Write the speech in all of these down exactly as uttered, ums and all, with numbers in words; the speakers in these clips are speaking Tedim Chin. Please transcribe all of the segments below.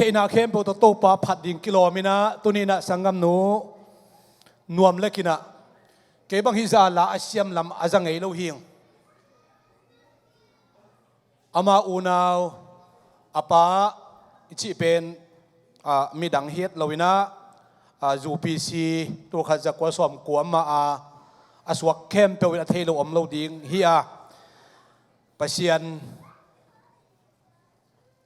Ina khempeuh tawh Topa phat ding kilawm inah, tuni inah sanggamnu Nuam Lek inah kei bang hih zah la a siam lam a za ngei lo hing. Ama unau, a pa i cih pen, a, midang hiat lo inah, a, U P C tulkhat zakua sawmkua mah a, a suak khempeuh in a thei lo om lo ding hi a, Pasian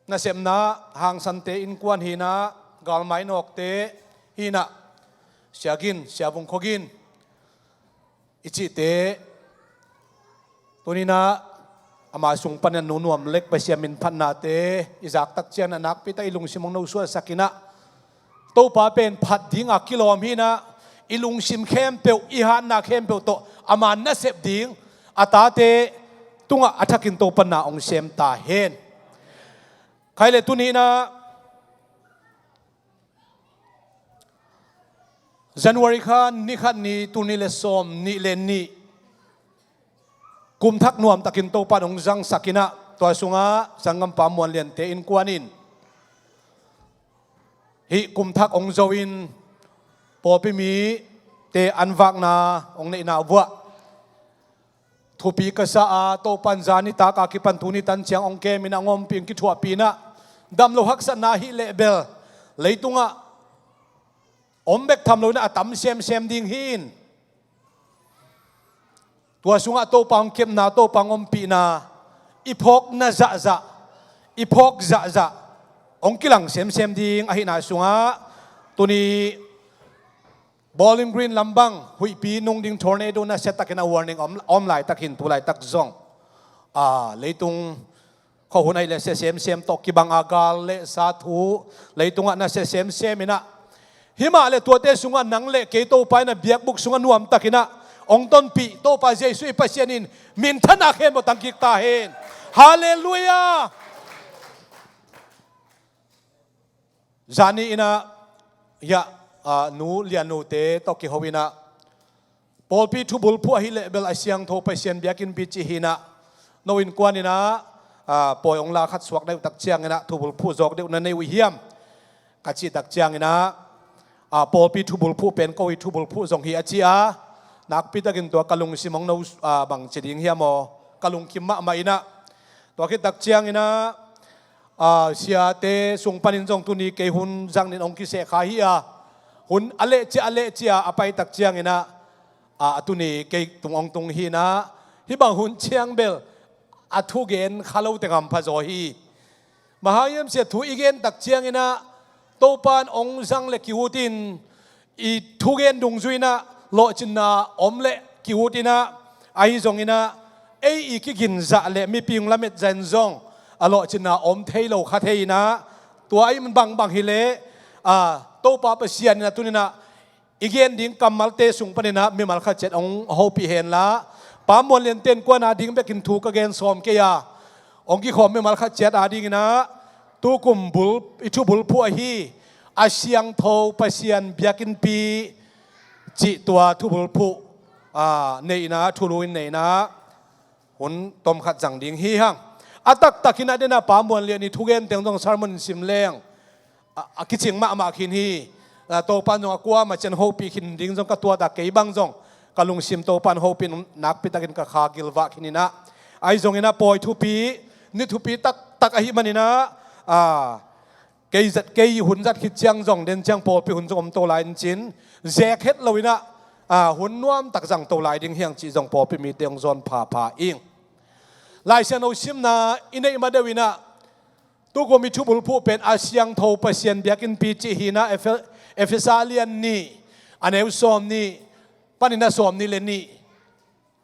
nasepna hangsante innkuan hi inah, galmai nawkte hi inah, Sia Gin, Sia Vung Khua Gin i cihte, tuni inah ama sung panin Nu Nuam Lek Pasian min phatnate i zak tak ciangin a nakpi tak i lungsim hong nosuahsak inah, Topa pen phat ding a kilawm hi inah, i lungsim khempeuh, i hatna khempeuh tawh ama nasep ding, a tate tungah a thakin Topa na hong sem ta hen. Khai le tuni inah January kha ni khat ni, tul nih le sawmnih le nih, kum thak nuamtakin Topa in hong zangsak inah, tua sungah sanggampa Muan Liante innkuan in hih kum thak hong zo in pawlpi mite an vakna hong neihna vuah thupi ka sa a, Topa in zani tak a kipan tuni tan ciang hong kem inah, hong ompih, hong kithuahpih inah, dam lo haksatna ahih leh bel leitungah om bek tham lo inah a tam semsem ding hi in, tua sungah Topa hong kepna, Topa hong ompihna i phawkna zahzah, i phawk zahzah hong kilang semsem ding ahihna sungah, tuni Bowling Green lam bang huihpi nung ding, tornado nasia takin a warning om, om laitak hi in, tu laitak zong, a, leitung khuahun ahih leh sia semsem tawh kibang a, gal le sa thu leitungah nasia semsem inah, himah le tuate sungah nang le kei Topa in a biakbuk sungah nuamtak inah hong tonpih Topa Jesuh i Pasian in minthanna khempeuh tangkik ta hen. Halleluiah. Zani inah, hiah, a, Nu Lian Nu te tawh kiho inah, pawlpi thubulphuh ahih leh bel a siangtho Pasian biakinnpi cih hi inah, no innkuan inah, a, pawi hong la khat suak na hi uh tak ciang inah thubulphuh zawk deuh na nei uh hiam ka cih tak ciang inah, a, pawlpi thubulphuh pen ko i thubulphuh zong hi a ci a, nakpi takin tua ka lungsim hong no, a, bang ci ding hiam aw, ka lungkim mahmah inah, tua khit tak ciang inah, a, siate sung panin zong tuni kei hun zangnin hong kiseh kha hi a, hun a leh cia, a leh cia a pai tak ciang inah, a, a tuni kei tung hong tung hi inah, hih bang hun ciang bel a thugen kha lote hampha zaw hi. Bang hang hiam cih leh thu i gen tak ciang inah, Topa in hong zang le ki-ut in, i thugen dungzui inah lawhcinna om le ki-ut inah, ahi zong inah ei i kigin zah le mipi hong lamet zah in zong a lawhcinna om thei lo kha thei inah, tua ahih man bangbang hi leh, a, Topa Pasian inah tuni inah i gen ding kammalte sung panin ah mimal khat ciat hong hopih hen la, Pa Muan Liante innkuan a ding bekin thu ka gen sawm kei a, hong kikhawm mimal khat ciat a ding inah, tukum bul, i thubulphuh ahi a siangtho Pasian biakinnpi cih tua thubulphuh, a, neihna, thulu in neihna hun tom khat zang ding hi hang. A taktak inah, den a Pa Muan Lian i thugen teng zong sermon in sim leng a, a kicing mahmah khin hi. A, Topa in zong a kuamah ciang hopih khin ding zong ka tuat a, kei bang zong ka lungsim Topa in hopih in nakpi takin ka kha gilvah khin inah, ahi zong inah pawi thupi, ni thupi taktak ahih man inah, a, kei zat, kei hun zat khit ciang zong, den ciang pawlpi hun zong om to lai in cin, zek het lo inah, a, hun nuamtak zang to lai ding hi hang cih zong pawlpi mite hong zawn phapha ing. Lai Siangtho simna i neih ma deuh inah, tukum i thubulphuh pen a siangtho Pasian biakinnpi cih hi inah, Efe-, Efesa lian nih, a neu sawmnih panin ah sawmnih le nih,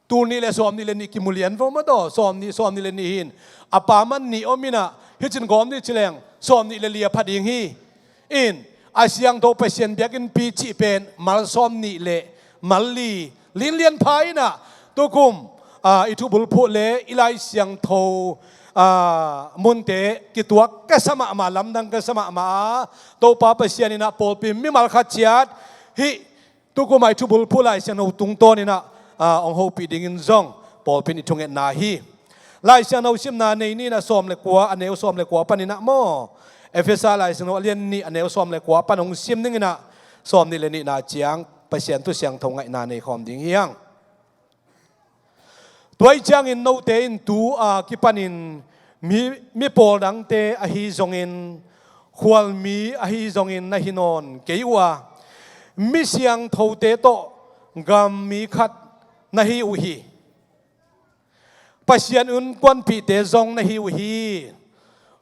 tul nih le sawmnih le nih kimu lian vo maw taw, sawmnih, sawmnih le nih hi in, a pa man nih om inah, hih cin gawm nih ci leng sawmnih le li a pha ding hi in, a siangtho Pasian biakinnpi cih pen mal sawmnih le mal li linlian pha inah, tukum, a, i thubulphuh le i Lai Siangtho, a, munte kituak ka sa mahmah, lamdang ka sa mahmah a, Topa Pasian inah pawlpi mimal khat ciat hih tukum a i thubulphuh Lai Siangtho tungtawn inah, a, hong hopih dingin zong pawlpi in i thungetna hi. Lai Siangtho simna nei ni inah, sawm le kua, a neu sawm le kua panin ah maw, Efesa Lai Siangtho a lian nih a neu sawm le kua pan hong sim ding in ah, sawm nih le nihna ciang Pasian thu siangtho ngaihna nei khawm ding hi hang. Tua ahih ciangin note in tu a kipanin mi, mi pawl dangte ahi zongin, khualmi ahi zongin na hi nawn kei uh a, mi siangthote tawh gammi khat na hi uh hi. Pasian innkuanpihte zong na hi uh hi.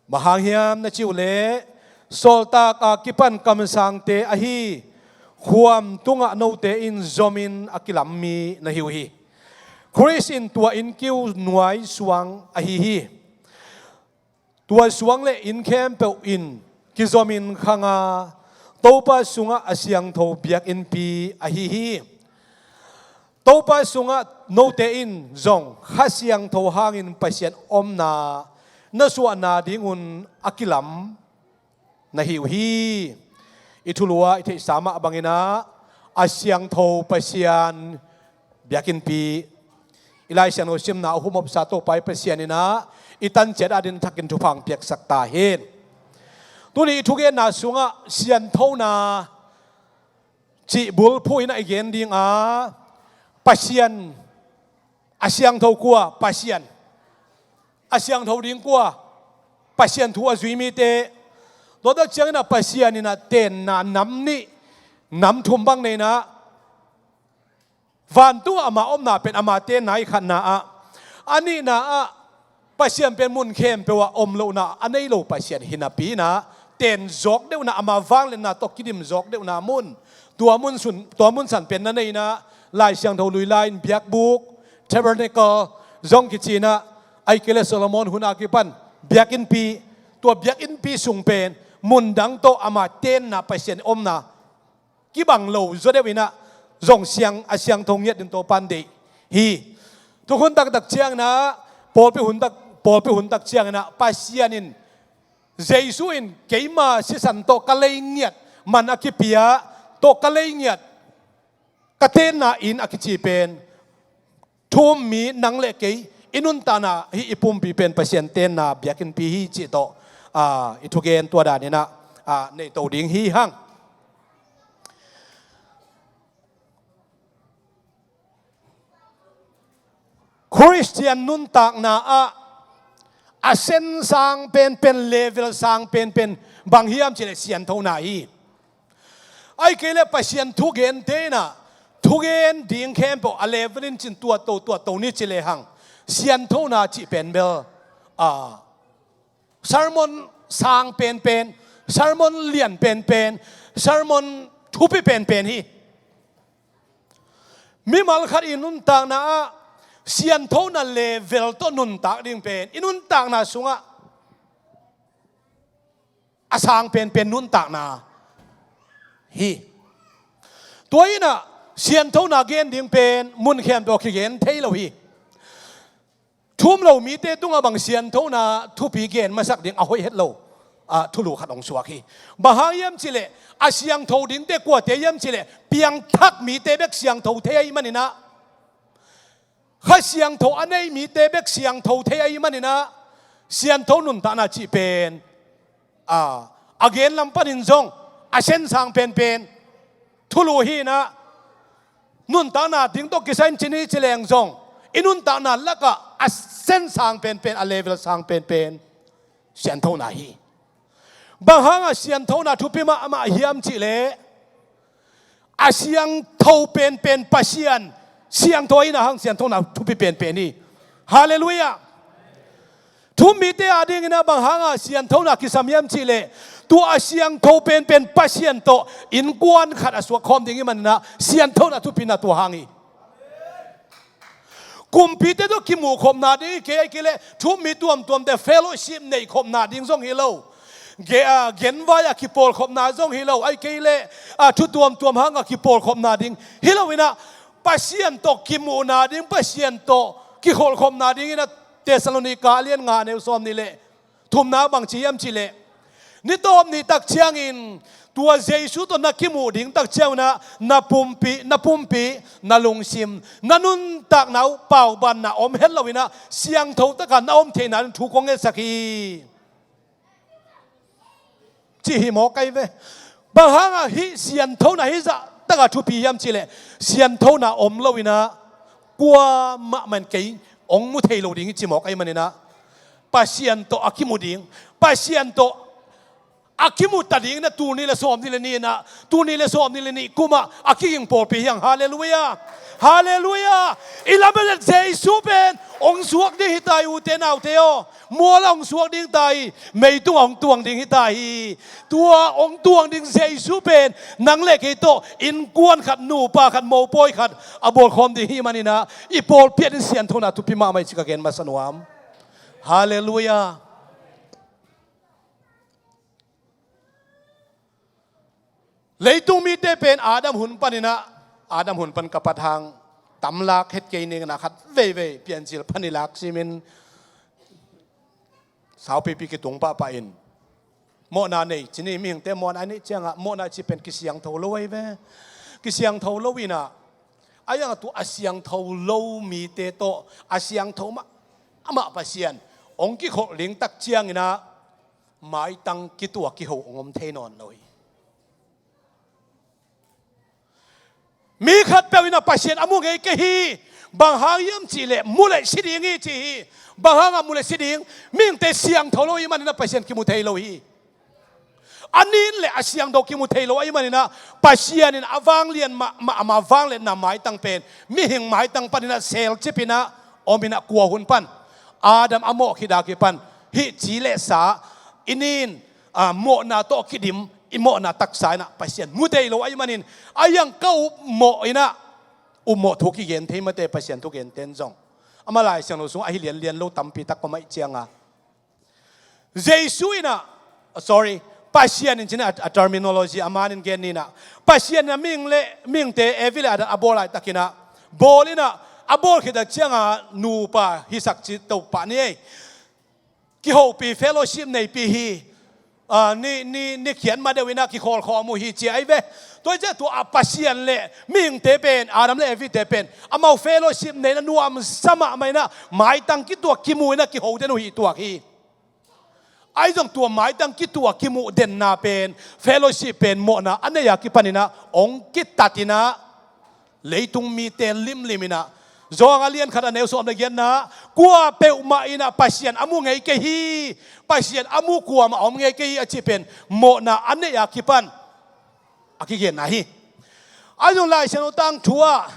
Bang hang hiam na cih uh leh, sawltak a kipan kamsangte ahi khuam tungah note in zomin a kilam mi na hi uh hi. Khrist in tua innkiu nuai suang ahi hi. Tua suang le inn khempeuh in kizomin khang a, Topa sungah a siangtho biakinnpi ahi hi. Topa sungah note in zong Kha Siangtho hangin Pasian omna na suahna dingun a kilam na hi uh hi. I thulu ah i theihsa mah bangin ah, a siangtho Pasian biakinnpi. I Lai Siangtho simna a humhopsa Topa i Pasian in ah, i tan ciat adingin thakin thupha hong piaksak ta hen. Tuni i thugenna sungah sianthona cih bulphuh in ah i gen ding a, Pasian, a siangtho kua? Pasian. A siangtho ding kua? Pasian thu a zui mite. Tua tak ciangin ah Pasian in ah tenna nam nih, nam thum bang nei in ah, vantungah ama omna pen ama tenna hi, khatna ah. A nihna ah, Pasian pen mun khempeuh ah om lohna a nei lo Pasian hi napi in ah, ten zawk deuhna, ama vangliatna tawh kidim zawk deuhna mun, tua mun sun, tua mun san pen na nei in ah, Lai Siangtho lui lai-in biakbuk, tabernacle zong kici in ah, ahih kei leh Solomon hun a kipan biakinnpi, tua biakinnpi sung pen mun dang tawh ama tenna, Pasian omna kibang lo zaw deuh in ah, zong siang, a siangtho ngiat ding Topa in deih hi. Thukhun taktak ciangin ah, pawlpi hun tak, pawlpi hun tak ciangin ah, Pasian in, Jesu in, keima sisan tawh ka lei ngiat, man a kipia tawh ka lei ngiat, ka tenna inn a kici pen, thu-um mi nang le kei i nuntakna, hih i pumpi pen Pasian tenna biakinnpi hi cih tawh, aa, i thugen tua dan in ah, aa, neihto ding hi hang. Khristian nuntakna ah a sen sang penpen, level sang penpen bang hiam cih leh sianthona hi. Ahih kei leh Pasian thugente in ah, thugen ding khempeuh a level in cin tuatto, tuatto ni ci lehang, sianthona cih pen bel, aa, sermon sang penpen, sermon lian penpen, sermon thupi penpen hi. Mimal khat i nuntakna ah sianthona level tawh nuntak ding pen i nuntakna sungah a sang penpen nuntakna hi. Tua in ah sianthona gen ding pen mun khempeuh ah kigen thei lo hi. Thu-um lo mite tungah bang sianthona thupi gen masak ding a hoih het lo, ah, thulu khat hong suak hi. Bang hang hiam cih leh, a siangtho dingte kuate hiam cih leh, piangthak mite bek siangtho thei ahih manin ah, Kha Siangtho a nei mite bek siangtho thei ahih manin ah, siantho nuntakna cih pen, a, a gen lam panin zong a sen sang penpen thulu hi in ah, nuntakna ding tawh kisai in ci ni ci leng zong, i nuntakna lakah a sen sang penpen, a level sang penpen sianthona hi. Bang hangah sianthona thupi mahmah hiam cih leh, a siangtho penpen Pasian siangtho ahihna hang sianthona thupi penpen hi. Halleluiah. Thu-um mite adingin ah bang hangah sianthona kisam hiam cih leh, tua a siangtho penpen Pasian tawh innkuan khat a suak khawm ding ahih manin ah sianthona thupi in ah tua hang hi. Kumpite tawh kimuh khopna ding hi kei, ahih kei leh thu-um mi tuamtuamte fellowship neih khopna ding zong hi lo. Ge-, a, genvai a kipawl khopna zong hi lo, ahih kei leh, a, thu tuamtuam hang a kipawl khopna ding hi lo in ah, Pasian tawh kimuhna ding, Pasian tawh kikholh khopna ding in ah, Thessalonika a lian nga a neu sawm nih le thumna bang ci hiam cih leh, ni tawp ni tak ciangin tua Jesu tawh na kimuh ding tak ciangin ah, na pumpi, na pumpi, na lungsim, na nuntakna uh paubanna om het lo in ah, siangtho takin na om theihna ding thu kong ngetsak hi. cih hi mawk ahi ve. Bang hangah hih sianthona hih zah takah thupi hiam cihleh, sianthona om loinah kuamah man kei hong mu thei lo ding hi ci mawk ahi maninah, Pasian tawh a kimu ding, Pasian tawh a kimu ta ding inah, tul nih le sawm nih le nih inah, tul nih le sawm nih le nih kumah a kiging pawlpi hi hang. Halleluiah. Halleluiah. I lamet Jesu pen hong suak ding hi ta hi, ute naute aw. Mual ah hong suak ding ta hi. Meitung ah hong tuang ding hi ta hi. Tua hong tuang ding Jesu pen nang le kei tawh innkuan khat, nupa khat, mopawi khat a bawlkhawm ding hi maninah, i pawlpi ah in sianthona thupi mahmah hi ci ka gen masa nuam. Halleluiah. Leitung mite pen Adam hun paninah, Adam hun pan ka pat hang tamlak het kei ning, na khat veivei Piancil pan i lak simin saupipi kitung pahpah in, mawhna nei ci ni. Mihingte mawhna a neih ciangah mawhna ci pen kisiangtho lo ahi ve. Kisiangtho lo inah, a iang a tu a siangtho lo mite tawh a siangtho mahmah Pasian hong kikholh ding tak cianginah maitang kituak kiho hong om thei nawn lo hi. Mi khatpeuh inah Pasian a mu ngei kei hi. Bang hang hiam cihleh, mu leh si ding hi ci hi. Bang hangah mu leh si ding? Mihingte siangtho lo hi maninah Pasian kimu thei lo hi. A nin le a siangtho kimu thei lo ahi maninah, Pasian in a vanglian mahmah, ama vangliatna maitang pen mihing maitang paninah selcip inah om inah, kua hun pan, Adam a mawh khit a kipan hih ci le sa, i nin, ah, mawhna tawh kidim, i mawhna taksa inah Pasian mu thei lo ahi manin, a iang ka upmawh inah, upmawh thu kigen thei mate, Pasian thu genten zong. Ama Lai Siangtho sungah ahi lianlian lo tampi tak om ahih cianga, Jesu inah, sorry, Pasian in cinah a, a terminology a manin gen ninah, Pasian inah mihing le mihingte Evi le Adam a bawl laitakinah, bawl inah, a bawl khit tak cianga nupa hisak ci to pah ni ei. Kihopih, fellowship neipih hi. Ah, ni, ni, ni khiat ma deuh inah kikhawlkhawm uh hi ci ahi ve. Tua hi ciah tua a Pasian le mihingte pen, Adam le Evite pen amau fellowship neihna nuamsa mahmah inah, maitang kituak kimu inah kiho den uh hi tuak hi. Ahi zong tua maitang kituak kimuh denna pen, fellowship pen mawhna a nei a kipan inah hong kitat inah, leitung mite limlim inah, Johan a lian khat a neu sawm le giatna, kua peuhmah inah Pasian a mu ngei kei hi, Pasian a mu kuamah a om ngei kei hi a cih pen mawhna a nei a kipan a kigenna hi. Ahi zong Lai Siangtho tangthu ah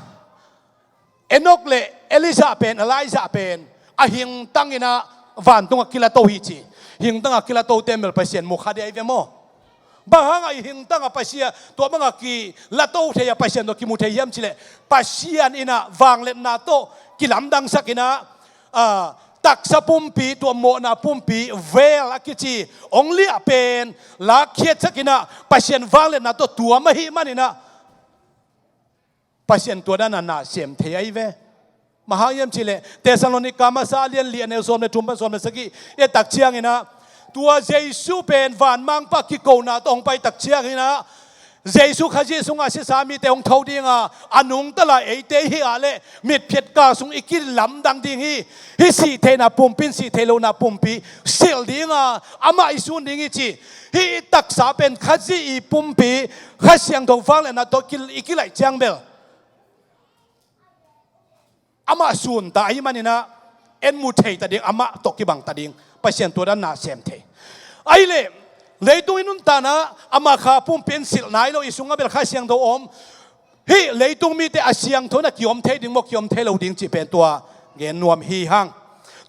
Enok le Elijah pen, Elijah pen a hingtang inah vantungah kilato hi ci. Hingtangah kilato ten bel Pasian mu kha dia i ve maw? Bang hangah i hingtangah Pasian, tua bangah kilato thei a Pasian tawh kimu thei hiam cihleh, Pasian inah vangliatna tawh kilamdangsak inah, ah, taksa pumpi, tua mawhna pumpi, veil a kici, hong liah pen lakkhiatsak inah Pasian vangliatna tawh tuam ahih maninah Pasian tua dana na sem thei ahi ve. Bang hang hiam cihleh, Thessalonika masa a lian li a neu sawm le thum pan sawm le sagih i et tak cianginah, tua Jesu pen vanmangpa kikona tawh hong pai tak cianginah, Jesu Khazih sungah sisa mite hong tho dinga, a nungta lai eite hi ah leh mitphiat kal sung i kilamdang ding hi. Hih sih theihna pumpi in sih theih lohna pumpi silh dinga, amah i sun ding hi ci. Hih i taksa pen Khazih i pumpi, Kha Siangtho vangliatna tawh kil-, i kilaih ciang bel amah sunta ahih maninah, en mu thei ta ding, amah tawh kibang ta ding, Pasian tua dan na sem thei. Ahih leh, leitung i nuntakna, amah kha pumpi in silh nai lo, i sungah bel Kha Siangtho om. Hih leitung mite a siangtho na kiom thei ding maw, kiom thei lo ding cih pen tua gen nuam hi hang.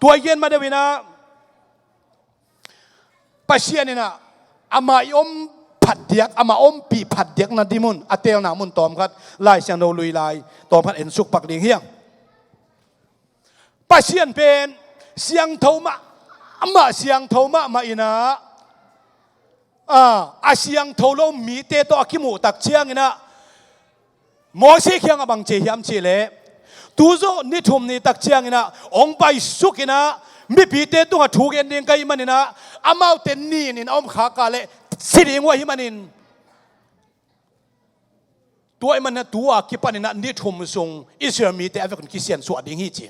Tua i gen ma deuh inah, Pasian inah amah i om phatdiak, amah ompih phatdiak na dimun a teelna mun tawmkhat, Lai Siangtho lui lai tawmkhat en suk pak ding hiang. Pasian pen siangtho mah, amah siangtho mahmah inah, a, a siangtho lo mite tawh a kimuh tak cianginah, Moses kiangah bang ci hiam cihleh, tu zawh ni thum ni tak cianginah hong paisuk inah, mipite tungah thu gen ding ka hih maninah, amaute nin in a om khak a leh si ding uh ahih manin, tua ahih maninah tu a kipaninah ni thum sung Israel mite a vekun kisiansuah ding hi ci.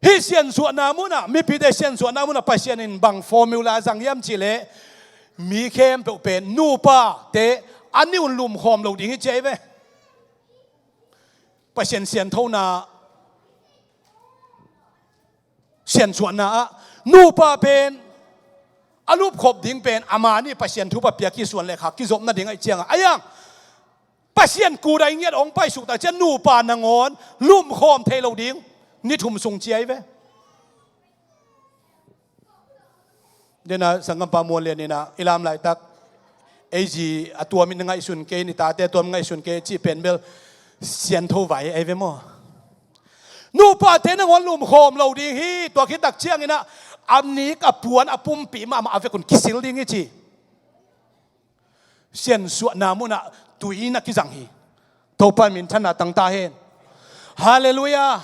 Hih siansuahna munah, mipite siansuahna munah Pasian in bang formula zang hiam cihleh, mi khempeuh pen nupate a ni un lumkhawm lo ding hi ci ahi ve. Pasian sianthona, siansuahna ah nupa pen a lupkhop ding pen ama ni Pasian thupha piak hi suan le kha kizopna ding ahi cianga, a yang Pasian kudai ngiat hong paisuk tak ciang nupa nangawn lumkhawm thei lo ding ni thum sung ci ahi ve. Dena sanggampa Muan Lian inah i lam laitak, ei zi a tuam in ngaihsun kei, ni tate a tuam in ngaihsun kei cih pen bel siantho vai ahi ve maw? Nupate nangawn lumkhawm lo ding hi, tua khit tak cianginah a nik a puan a pumpi mahmah a vekun kisil ding hi ci. Siansuahna munah tui na kizang hi. Topa minthanna tangta hen. Halleluiah.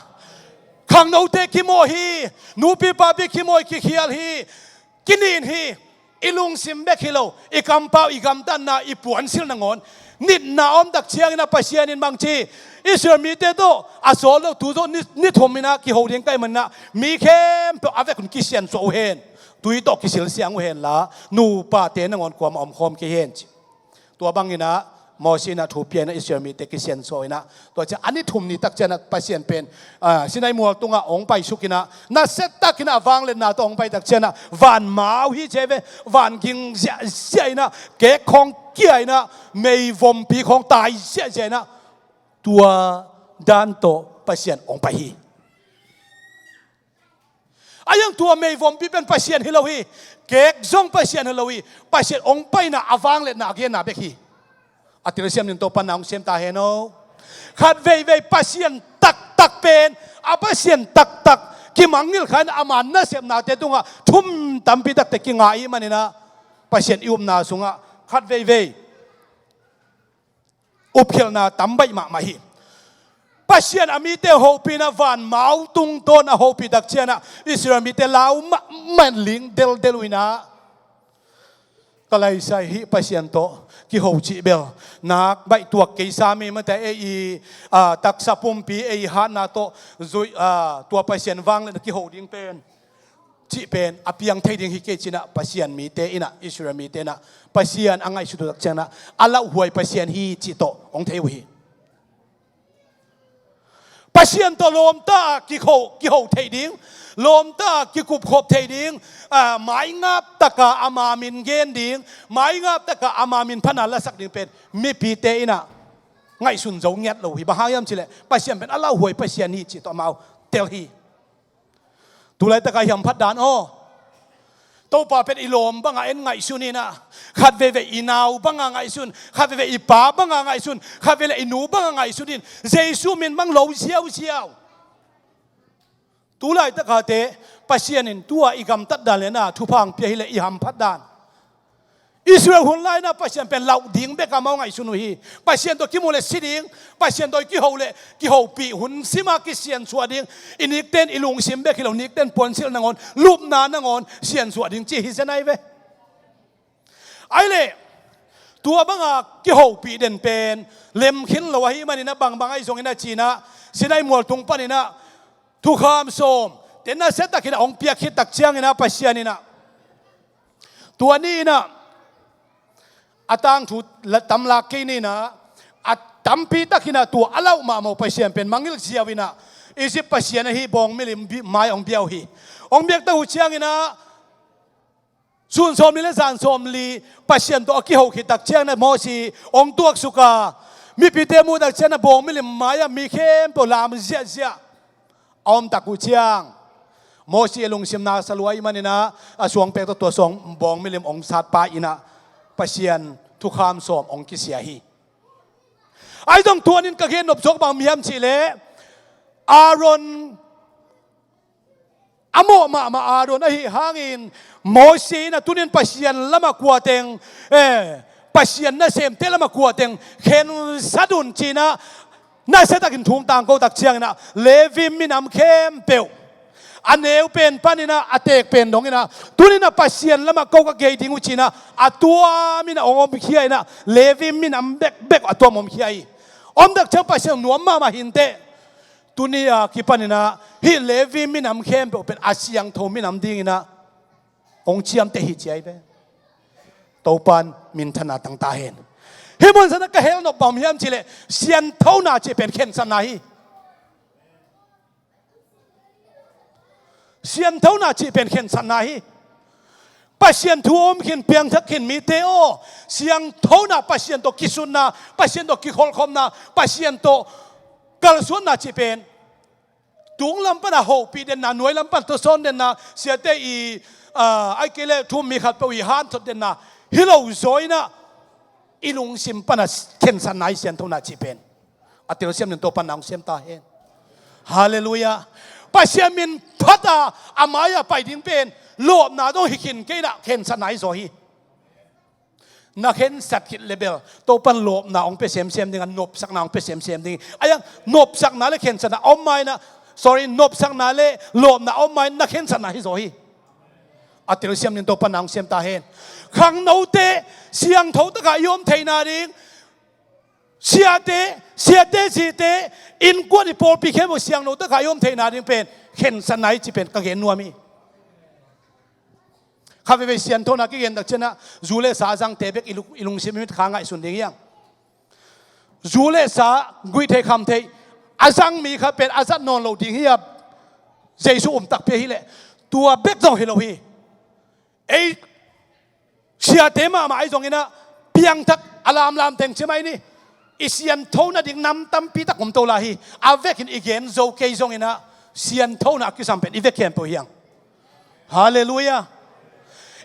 Khangnote kimawh hi. Nupi papi kimawh, kikhial hi. Kinin hi. I lungsim bek hi lo, i kampau, i gamtatna, i puansil nangawn nitna a om tak ciangin a Pasian in bangci, Israel mite tawh a sawl lo tu zawh ni, ni thum inah kiho ding ka hih maninah mi khempeuh a vekun kisiansuah uh hen. Tui tawh kisilsiang uh henla, nupate nangawn kuamah omkhawm kei hen ci. Tua banginah Moses inah thu pia inah Israel mite kisiansuah inah, tua ciah a ni thum ni tak cianah Pasian pen, ah, Sinai mual tungah hong paisuk inah, nasia takinah a vangliatna tawh hong pai tak cianah van mau hi ci ahi ve, van ging ziahziah inah, kek khawng kia inah, meivompi khawng tai ziahziah inah, tua dan tawh Pasian hong pai hi. A yang tua meivompi pen Pasian hi lo hi. Kek zong Pasian hi lo hi. Pasian hong paina a vangliatna a genna bek hi. A telsiam nin Topa na hong siam ta hen aw. Khat veivei Pasian taktak pen, a Pasian taktak kimangngilh kha in ama nasepnate tungah thum tampi takte kinga i hih maninah Pasian i upna sungah khat veivei upkhialhna tam baih mahmah hi. Pasian a mite hopih inah van mau tungtawn a hopih tak cianah Israel mite lau mahmah in ling deldel uh inah, ka laisai hih Pasian tawh kiho cih bel nak baih tuak kei sam hi mate, ei i, ah, taksa pumpi, ei i hatna tawh zuih, ah, tua Pasian vangliatna kiho ding pen cih pen a piang thei ding hi kei cinah Pasian mite inah, Israel mite inah Pasian a ngaihsut uh tak cianginah a lauhuai Pasian hi cih tawh hong thei uh hi. Pasian tawh lawmta kiho, kiho thei ding, lawmta kikupkhop thei ding, ah, maingap taka ama min gen ding, maingap taka ama min phatna lasak ding pen mipite inah ngaihsun zo ngiat lo hi. Bang hang hiam cihleh Pasian pen a lauhuai Pasian hi cih tawh amau tel hi. Tulaitak a i hamphat dan aw. Topa pen i lawm banga en ngaihsun inah, khat veivei i nau banga ngaihsun, khat veivei i pa banga ngaihsun, khat veivei i nu banga ngaihsun in Jesu min bang lo ziauziau. Tulaitak a te Pasian in tua i gamtat dan le na thupha hong pia hileh i hamphat dan. Israel hun lai-inah Pasian pen lauh ding bek amau ngaihsun uh hi. Pasian tawh kimu le si ding, Pasian tawh i kiho le kihopih hun sima kisiansuah ding, i nikten i lungsim bek hi lo, nikten puansilh nangawn, lupna nangawn siansuah ding ci hi zen ai ve. Ai leh tua banga kihopih den pen lemkhin lo ahih maninah bangbang ahi zongin a cinah Sinai mual tung paninah thukham sawm te nasia takinah hong piak khit tak cianginah Pasian inah tua ni inah a tangthu tamlak kei ni inah a tampi takinah tua a lauh mahmah uh Pasian pen mangngilh ziau inah Egypt pasian ahi bawng milim mai hong bia uh hi. Hong biak tak uh cianginah sun sawmli le zan sawmli Pasian tawh a kiho khit tak cianginah Mosi hong tuaksuk a, mipite muh tak cianginah bawng milim mai-ah mi khempeuh lam ziahziah a om tak uh ciang Mosi a lungsim na sa lua ahih maninah a suangpek tawh tua suang bawng milim hong satpa inah Pasian thukham sawm hong kisia hi. Ahi zong tuanin ka gen nop zawk bang hiam cihleh Aaron a mawh mahmah Aaron ahi hangin Mosi inah tunin Pasian lamah kuateng, eh, Pasian nasemte lamah kuateng khensat un cinah nasia takin thu hong tangko tak cianginah Levi minam khempeuh a neu pen paninah a teek pen donginah tuninah Pasian lamah ko ka gei ding uh cinah a tuam inah hong omkhia inah Levi minam bekbek a tuam omkhia hi. Om tak ciang Pasian nuam mahmah hinteh. Tuni a kipaninah hih Levi minam khempeuh pen a siangtho minam dinginah hong ciamteh hi ci ahi ve. Topan minthanna tang ta hen. Hih mun sanah ka hel nop bang hiam cihleh sianthona cih pen khensatna hi. Sianthona cih pen khensatna hi. Pasian thu om khin, piangthak khin mite aw, sianthona, Pasian tawh kisutna, Pasian tawh kikholhkhopna, Pasian tawh kalsuanna cih pen tung lam pana hopih denna, nuai lam pana tawsawn denna, siate i, ah, ai kei le thum mi khat peuh i hanthot denna hi lo zaw inah i lungsim pana khensatna hi sianthona cih pen. A telsiam ning Topan nang siam ta hen. Halleluiah. Pasian min phata a mai-ah pai ding pen lawpna dong hi khin kei inah khensatna hi zaw hi. Na khensat khit le bel Topan lawpna hong pia semsem ding a, nopsakna hong pia semsem ding. Ayang nopsakna le khensatna om ma inah, sorry, nopsakna le lawpna om ma inah na khensatna hi zaw hi. A telsiam ning Topan nang siam ta hen. Khangnote siangtho takah i om theihna ding, siate, siate zite, innkuan i pawlpi khempeuh siangtho takah i om theihna ding pen khensatna hi cih pen ka gen nuam hi. Kha veivei sianthona kigen tak cianah zu le sa a zangte bek i lu-, i lungsim i mit kha ngaihsun ding hiang. Zu le sa guih theih kham theih a zang mi kha pen a zat nawn lo ding hi a, Jesu um takpi ahileh tua bek zong hi lo hi. Ei siate mahmah ahi zonginah piangthak a lamlam teng cimai ni. I sianthona ding nam tampi tak om to lai hi. A vekin i gen zo kei zonginah sianthona a kisam pen i vek khempeuh hiang. Halleluiah.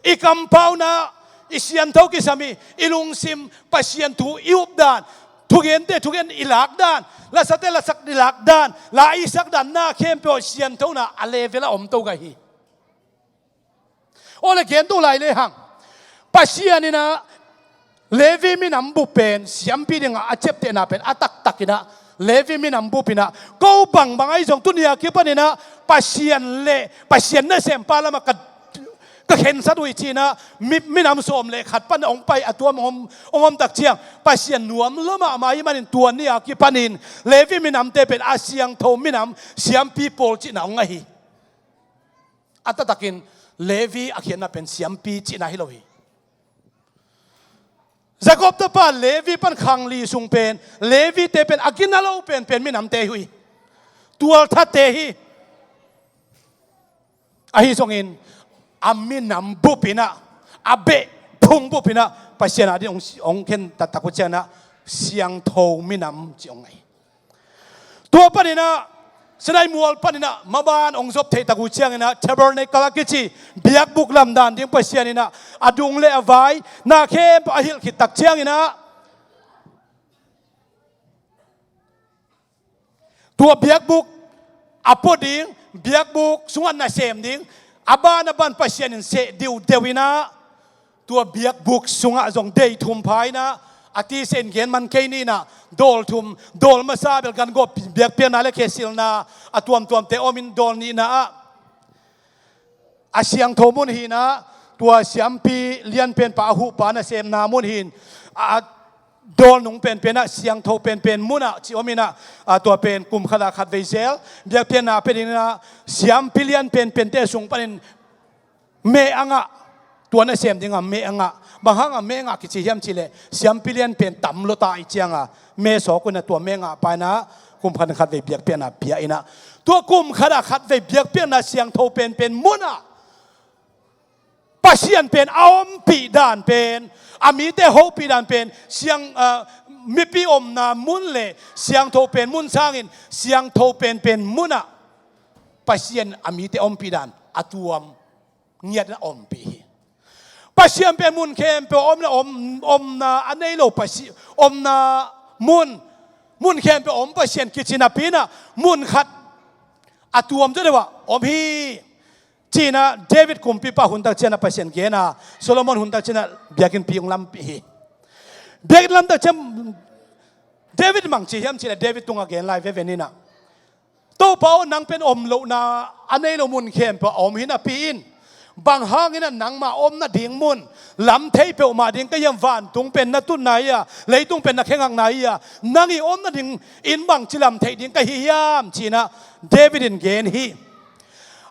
I kampauna i siantho kisam hi. I lungsim Pasian thu i updan, thugente thugen i lakdan, lasate lasak i lakdan, la i sakdan na khempeuh sianthona a level a om to gai hi. Aw le gen to lai le hang. Pasian inah Levi minam bup pen siampi dingah a ciaptehna pen a taktak inah Levi minam bup inah ko bangbang ahi zong tuni a kipaninah Pasian le Pasian nasempa lamah ka, ka khensat uh hi ci inah mi, minam sawm le khat pan hong pai a tuam hong om, hong om tak ciang Pasian nuam lua mahmah ahih manin tua ni a kipanin Levi minamte pen a siangtho minam siampi pawl cihna hong ngah hi. A taktakin Levi a khiatna pen siampi cihna hi lo hi. Jakob tapa Levi pan khangli sung pen Levite pen a gina lo penpen minamte hi uh hi. Tualthate hi. Ahi zongin a minam bup inah, a beh phung bup inah Pasian a ding hong, hong khen taktak uh cianginah siangtho minam cih hong ngah hi. Tua paninah Sinai mual paninah maban hong zop theih tak uh cianginah Tabernacle a kici biakbuk lamdan ding Pasian inah a dung le a vai na khempeuh a hilh khit tak cianginah tua biakbuk a pua ding, biakbuk sungah nasem ding a ban a ban Pasian in seh diudeu inah tua biakbuk sungah zong dei thum pha inah a tise in gen man kei ni inah dawl thum, dawl masa bel gan gawp biakpiakna le khesilna a tuamtuamte om in dawl nihna ah a siangtho mun hi inah tua siampi lianpenpa a huhpa nasemna mun hi in a dawl nung penpenah siangtho penpen munah ci om inah a tua pen kum khatah khat vei zel biakpiakna pia ding inah siampi lianpenpente sung panin me a ngah, tua nasem dingah me a ngah. Bang hangah me a ngah kici hiam cihleh siampi lianpen tam lua ta ih ciangah me sawk uh inah tua me a ngahpa inah kum khat khat vei biakpiakna pia inah tua kum khatah khat vei biakpiakna siangtho penpen munah Pasian pen a ompih dan pen, a mite hopih dan pen siang, ah, mipi omna mun le siangtho pen mun sangin siangtho penpen munah Pasian a mite ompih dan a tuam ngiat inah ompih hi. Pasian pen mun khempeuh om le om, omna a nei lo Pasi-, omna mun, mun khempeuh om Pasian kici napi inah mun khat a tuam zaw deuh ah om hi. Ci inah David kumpipa hun tak cianah Pasian gen a, Solomon hun tak cianah biakinnpi hong lampih hi. Biakinn lam tak ciang David bang ci hiam cihleh David tungah gen lai veve ni inah Topa aw, nang pen om lohna a nei lo mun khempeuh a om hi napi in Bang hangin ah nangmah om nading mun lam thei peuhmah ding ka hiam? Vantung pen na tutna hi a, leitung pen na khengakna hi a, nang i om nading inn bangci lam thei ding ka hi hiam? Ci-in ah David in gen hi.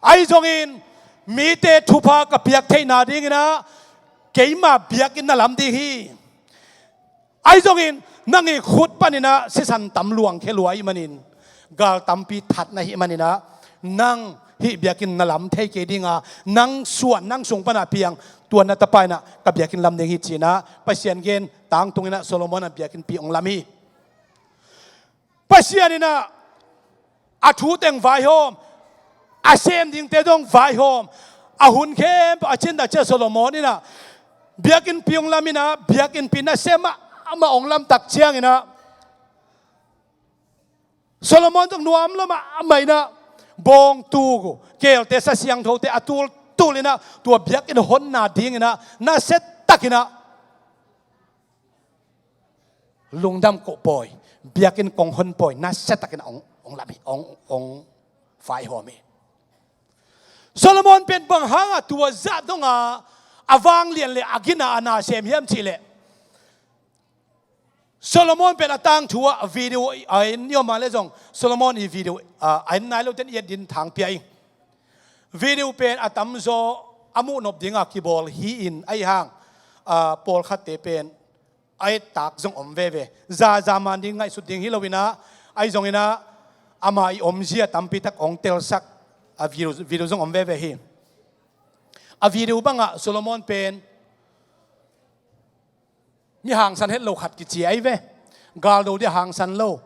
Ahi zongin mite thupha ka piak theihna dingin ah keima biakinn na lam ding hi. Ahi zongin nang i khut panin ah sisan tam luangkhia lua ahih manin, gal tampi that na hih manin ah, nang hih biakinn na lam thei kei ding a, nang suan, nang sung pan a piang, tua na tapa in ah ka biakinn lam ding hi, ci-in ah Pasian gen tangtungin ah Solomon in biakinnpi hong lam hi. Pasian in ah a thu teng vaihawm, a sem dingte zong vaihawm, a hun khempeuh a cin tak ciang Solomon in ah biakinnpi hong lam in ah, biakinnpi nasem mahmah hong lam tak ciangin ah, Solomon zong nuam lua mahmah in ah, bawngtu, keelte, sa siangthote a tultul in ah, tua biakinn honna dingin ah nasia takin ah lungdam kohpawi, biakinn kong honpawi nasia takin ah hong, hong lam hi, hong, hong vaihawm hi. Solomon pen bang hang a tua zah dong a, a vanglian le a gina a na sem hiam cih leh, Solomon pen a tangthu ah video a en i om a leh zong, Solomon i video, ah, a en nai lote in i et dingin thangpia ing. Video pen a tamzaw a muh nop ding a kibawl hi-in, ahi hang, ah, pawlkhatte pen a et tak zong om veve. Za, za man ding ngaihsut ding hi lo-in ah, ahi zongin ah ama i omzia tampi tak hong telsak a video, video zong om veve hi. A video bang ah Solomon pen mi hangsan het lo khat kici ahi ve. Galdo ding a hangsan lo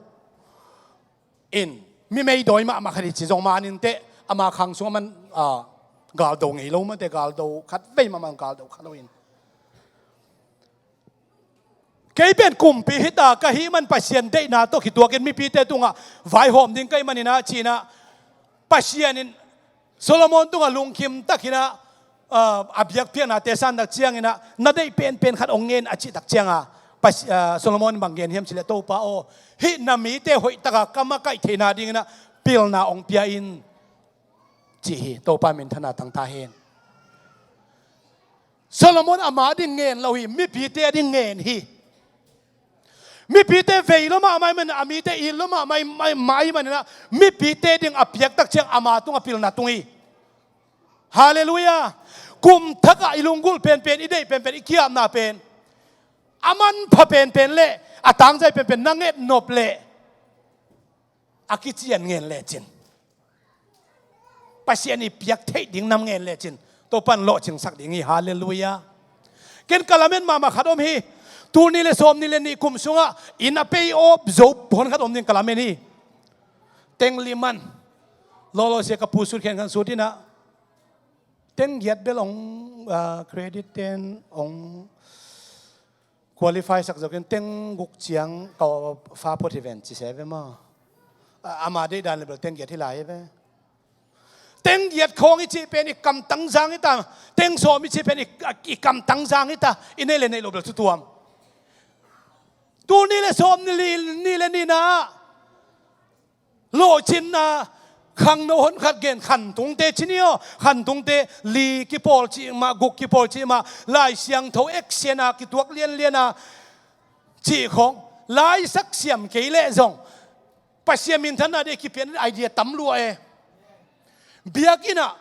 in, mi meidawi mahmah khat hi ci zong, man in teh ama khang sung a man, ah, galdo ngei lo mah teh, galdo khat vei mahmah, galdo khat lo in. Kei pen kumpi hi ta ka hih man Pasian deihna tawh kituakin mipite tungah vaihawm ding ka hih manin ah, ci-in ah Pasian in Solomon tungah lungkim takin ah, ah, a biakpiaknate san tak ciangin ah, na deih penpen khat hong ngen, a cih tak ciang a, Pas-, ah, Solomon in bang gen hiam cih leh, Topa aw, hih na mite hoih takin ka makaih theihna dingin ah pilna hong pia in, ci hi. Topa minthanna tang ta hen. Solomon ama ding ngen lo hi, mipite ding ngen hi. Mipite vei lua mahmah ahih manin, a mite it lua mahmah ahih manin ah, mipite ding a piak tak ciang ama tungah pilna tung hi. Halleluiah. Kum thak ah i lunggulh penpen, i deih penpen, i ki-apna pen, a manpha penpen leh a tangzai penpen na nget nop leh, a kician ngen lecin, Pasian i piak theih ding nam ngen lecin, Topa in lawhcingsak ding hi. Halleluiah. Ken ka lamen mahmah khat om hi. Tul nih le sawmnih le nih kum sungah inn a pay off zo phuan khat om ding ka lamen hi. Teng li man. Lawlaw sia ka pu sut khen khan sut in ah, teng giat bel hong, ah, credit ten hong qualify sak zawkin teng guk ciang ka fa phot hi ven, ci se ve maw. A, ama deihdan le bel teng giat hi lai hi ve. Teng giat khawng i cih pen i kamtang zang hi ta, teng sawm i cih pen i, i kamtang zang hi ta, i neih le neih lo bel thu tuam. Tul nih le sawmnih le nihna ah lawhcinna, khangno hon khat gen, khantungte ci ni aw, khantungte li kipawl cih mah, guk kipawl cih mah, Lai Siangtho action a kituak lianlian a cih khawng, lai sak siam kei leh zong Pasian minthanna ding a kipian idea tam lua e. Biakinn ah,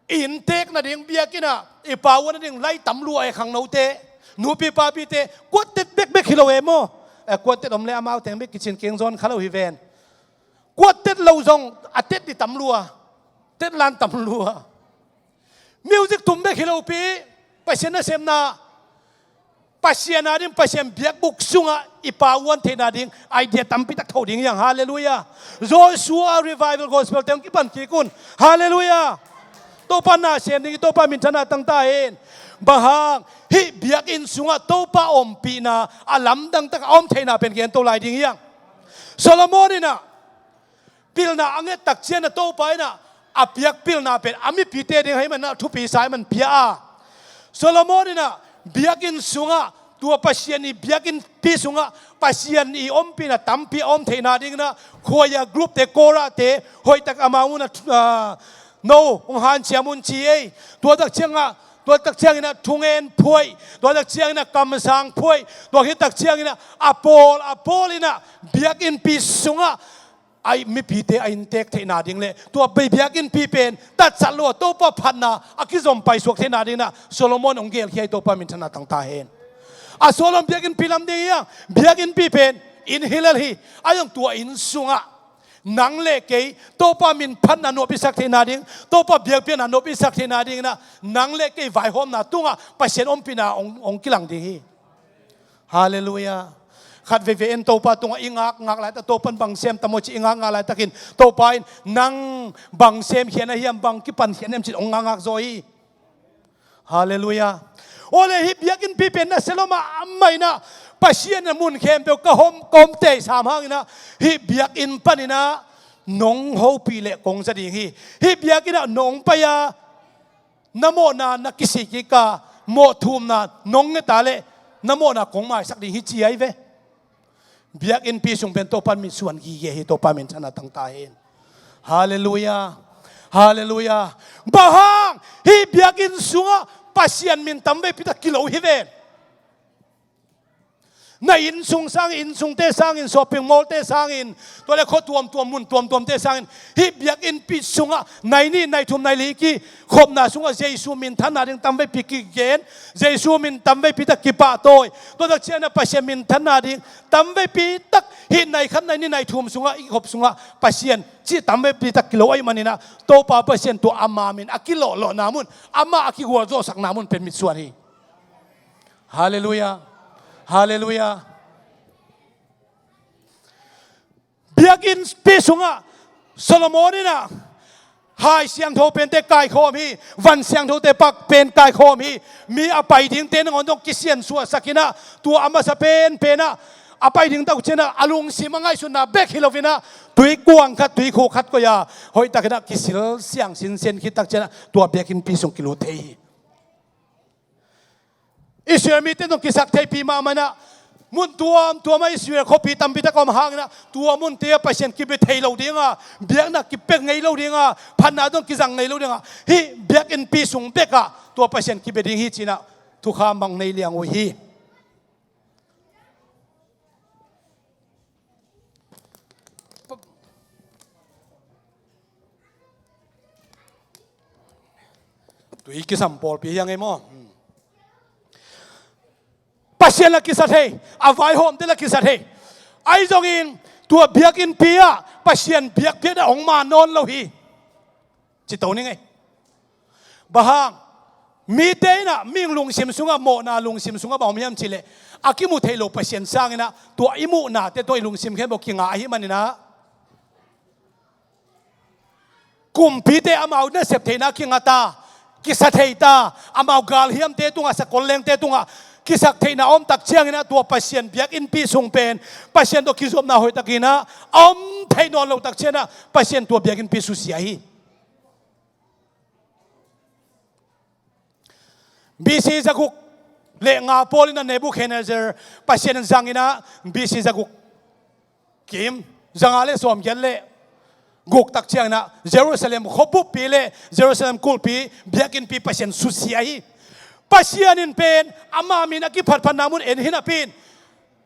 inn tek nading biakinn ah i pauan nading lai tam lua e, khangnote, nupi papite, kuatet bekbek hi lo e maw. Eh, kuatet om le amau teng bek kicin keng zawn kha lo hi ven. Kuatet lo zong a tet ding tam lua, tet lan tam lua. Music tum bek hi lopi, Pasian nasemna, Pasian ading, Pasian biakbuk sungah i pauan theihna ding idea tampi tak tho ding hi hang. Halleluiah. Joshua Revival Gospel teng kipan kik un. Halleluiah. Topa nasem ding hi, Topa minthanna tang ta hen. Bang hang, hih biakinn sungah Topa ompihna a lamdang tak a om theihna pen gen to lai ding hi hang. Solomon in ah pilna a nget tak ciang a, Topa in ah a piak pilna pen a mipite ding ahih manin ah thupi sa ahih manin pia a. Solomon in ah biakinn sungah, tua Pasian i biakinnpi sungah Pasian i ompihna tampi a om theihna dingin ah, khuaia groupte, korahte hoih tak amau in ah, ah, No, hong hanciam un ci ei. Tua tak ciangah, tua tak cianginah thungen phuaih, tua tak cianginah kamsang phuaih, tua khit tak cianginah a pawl a pawl inah biakinnpi sungah a mipite a inntek theihna ding le tua biakinnpi pen tatsat lo a Topa phatna a kizom paisuak theihna dinginah Solomon hong gelkhia hi. Topa minthanna tangta hen. A Solomon biakinnpi lam ding hiang, biakinnpi pen inn hi lel hi. A zong tua inn sungah nang le kei Topa min phatna nuampisak theihna ding, Topa biakpiakna nuampisak theihna dinginah nang le kei vaihawmna tungah Pasian ompihna hong, hong kilang ding hi. Halleluiah. Khat veivei en Topa tungah i ngak ngak laitak, Topa in bang sem tam aw ci i ngak ngak laitakin Topa in nang bang semkhia na hiam, bang kipankhia na hiam cih hong ngak ngak zaw hi. Halleluiah. Awle hih biakinnpi pen na sia lua mahmah inah Pasian in mun khempeuh ka hom, ka hom tei sam hanginah hih biakinn paninah nong hopih le kong za ding hi. Hih biakinnah nong pai-a na mawhna na kisik kik a, mawh thumna nong nget a le na mawhna kong maisak ding hi ci ahi ve. Biakinnpi sung pen Topa in mitsuan gige hi. Topa minthanna tangta hen. Halleluiah. Halleluiah. Bang hang hih biakinn sungah Pasian min tamveipi tak kilo hi ven. Na inn sung sangin, inn sungte sangin, shopping mall-te sangin, tua le khua tuamtuam, mun tuamtuamte sangin hih biakinnpi sungah nai nih, nai thum, nai li kikhopna sungah Jesu minthanna ding tamveipi kigen, Jesu min tamveipi tak kipahtawi, tua tak cianginah Pasian minthanna ding tamveipi tak hih nai khat, nai nih, nai thum sungah i khop sungah Pasian cih tamveipi tak kilo ahih maninah Topa Pasian tua ama min a kilawhlawhna mun, amah a kigualzawhsakna mun pen mitsuan hi. Halleluiah. Halleluiah. Biakinnpi sungah Solomon inah hai siangtho pente kaikhawm hi, van siangthote pak pen kaikhawm hi. Mi a pai dingte nangawn zong kisiansuahsak inah tua a masa penpenah a pai ding tak uh cianah a lungsim a ngaihsutna bek hi loinah tuikuang khat, tuikhuk khat koih a hoihtakinah kisil siang sinsen khit tak cianah tua biakinnpi sung kilut thei hi. Israel mite zong kisak theipi mahmah inah mun tuamtuamah Israel khuapi tampi tak a om hanginah tua munte ah Pasian kibia thei lo dinga, biakna kipia ngei lo dinga, phatna zong kizang ngei lo dinga, hih biakinnpi sung bekah tua Pasian kibia ding hi cinah thukham bang nei liang uh hi. Tui kisam pawlpi hiang ei maw? Pasian la kisa thei, a vaihawmte la kisa thei. Ahi zongin tua biakinnpi ah Pasian biakpiakna hong man nawn lo hi. Ci to ning ei. Bang hang mite inah mihing lungsim sungah mawhna lungsim sungah bang om hiam cihleh a kimu thei lo Pasian sanginah tua i muhnate tawh i lungsim khempeuh kinga ahih maninah kumpite amau nasep theihna kinga ta, kisa thei ta, amau galhiamte tungah, sakol lengte tungah kisak theihna a om tak cianginah tua Pasian biakinnpi sung pen Pasian tawh kizopna hoihtakinah a om thei nawn lo tak cianah Pasian tua biakinnpi susia hi. B C zaguk le nga pawl inah Nebuchadnezzar Pasian in zanginah B C zaguk kim zanga le sawmgiat le guk tak cianginah Jerusalem khuabuppi le Jerusalem kulhpi biakinnpi Pasian susia hi. Pasian in pen ama min a kiphatphatna mun en hi napi in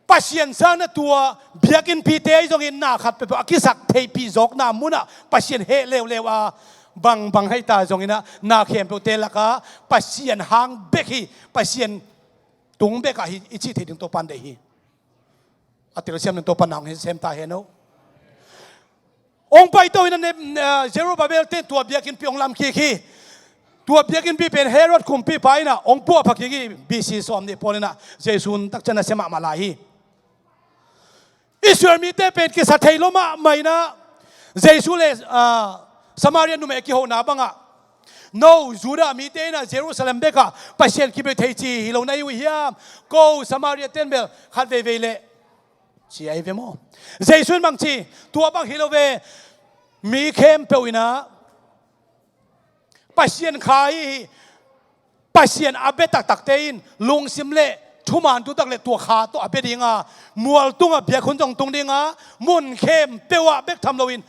Pasian sang na tua biakinnpite ahi zongin na khat peuhpeuh a kisak theihpih zawkna munah Pasian heh leuleu a bangbang hei ta zonginah na khempeuhte lakah Pasian hang bek hi, Pasian tung bekah hi i cih thei ding Topan deih hi. A telsiam ding Topan nang hi sem ta hen o. Hong paito inah Zerubbabel ten tua biakinnpi hong lamkik hi. Tua biakinnpi pen Herod kumpipa inah hong puahpha kik hi. B C sawmnih pawl inah Jesu takciang nasia mahmah lai hi. Israel mite pen kisa thei lo mahmah inah Jesu le Samaria numei a kihona bangah, no Judah mite inah Jerusalem bekah Pasian kibia thei ci hi lo na hi uh hiam? Ko Samaria ten bel khat veivei leh ci ahi ve maw? Jesu in bang ci? Tua bang hi lo ve. Mi khempeuh inah Pasian kha hi hi. Pasian a bia taktakte in lungsim le thuman tu tak le tua kha tawh a bia dinga, mual tungah biakhun zong tung dinga, mun khempeuh ah bek tham loin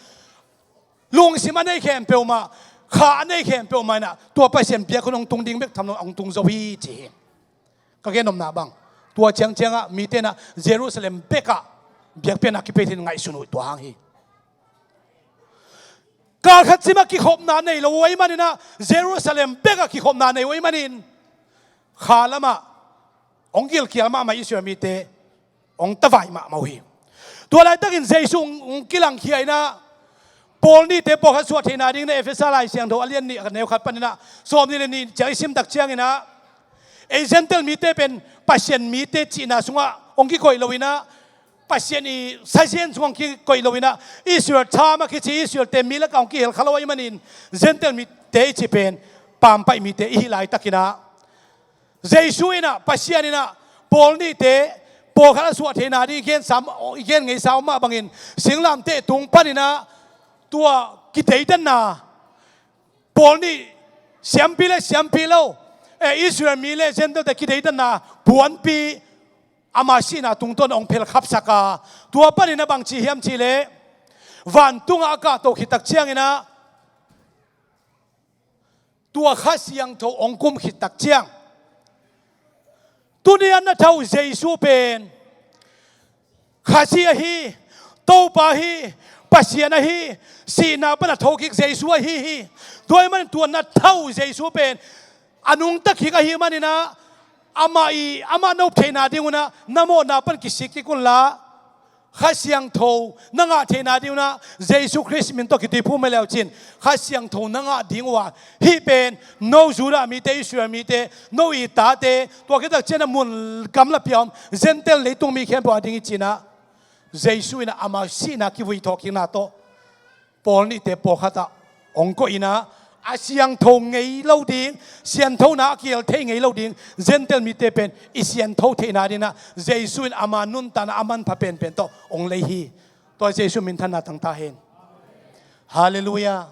lungsim a nei khempeuh mah kha a nei khempeuh mah in ah tua Pasian biak hun hong tung ding bek tham lo, hong tung zo hi ci hi. Ka gen nopna bang, tua ciangciang ah mite in ah Jerusalem bek ah biakpiakna kipia ding ngaihsun uh tua hang hi. Kal khat cimah kikhopna nei lo uh ahih manin ah, Jerusalem bek ah kikhopna nei uh ahih manin, kha lamah hong gilkial mahmah Israel mite, hong tavai mahmah uh hi. Tua laitakin Jesu hong, hong kilangkhia in ah, Paul nihte pawlkhat suah theihna dingin ah Efesa Lai Siangtho a lian nih a neu khat panin ah sawmnih le nih ciang i sim tak ciangin ah, ei Gentile mite pen Pasian mite cihna sungah hong kikoih lo in ah, Pasian i sazian sungah hong kikoih lo in ah, Israel tha mah kici, Israelte mi lakah hong kihel kha lo ahih manin, Gentile mite i cih pen pampaih mite i hih laitakin ah, Jesu in ah, Pasian in ah, Paul nihte pawlkhat a suah theihna ding i gen sam, i gen ngeisa om mah bangin, singlamteh tung panin ah tua kideidanna, Paul nih siampi le siampi lo, eh, Israel mi le Gentile-te kideidanna puanpi ama sihna tungtawn hong phelkhapsak a, tua panin ah bangci hiam cih leh, vantungah a kahto khit tak ciangin ah, tua Kha Siangtho hong kum khit tak ciang, tuni-a na tho uh Jesu pen Khazih ahi, Topa ahi, Pasian ahi, sihna pan a thokik Jesu ahi hi. Tua ahih manin tua na tho uh Jesu pen a nungta kik ahih manin ah, amah i, amah nop theihna ding un ah na mawhna pan kisik kik un la, Kha Siangtho na ngah theihna ding un ah Jesu Khrist min tawh kituiphum hi leu cin, Kha Siangtho na ngah ding uh a, hih pen no Judah mite, Israel mite, no i tate, tua khit tak ciang a mun gamlapi a om Gentile leitung mi khempeuh a ding hi ci-in ah, Jesu in ah ama sihna kivui thawhkikna tawh Paul nihte pawlkhat ah hong koih in ah, a siangtho ngei lo ding, sianthona a kihel thei ngei lo ding, Gentile mite pen i siantho theihna ding in ah Jesu in ama nuntakna a manpha penpen tawh hong lei hi. Tua Jesu minthanna tang ta hen. Halleluiah.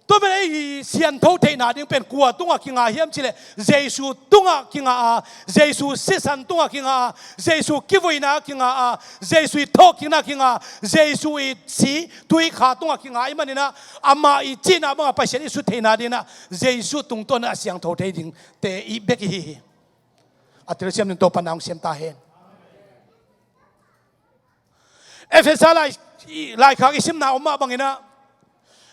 Tua pen ei siantho theihna ding pen kua tungah kinga hiam cih leh, Jesu tungah kinga a, Jesu sisan tungah kinga a, Jesu kivuina kinga a, Jesu i thawhkikna kinga, Jesu i si tui kha tungah kinga ahih manin ah, ama i cihna bangah Pasian i sut theihna ding in ah, Jesu tungtawn a siangtho thei dingte i bek i hi hi. A telsiam ding Topa in hong siam ta hen. Efesa lai, laikhak i simna om mah bangin ah,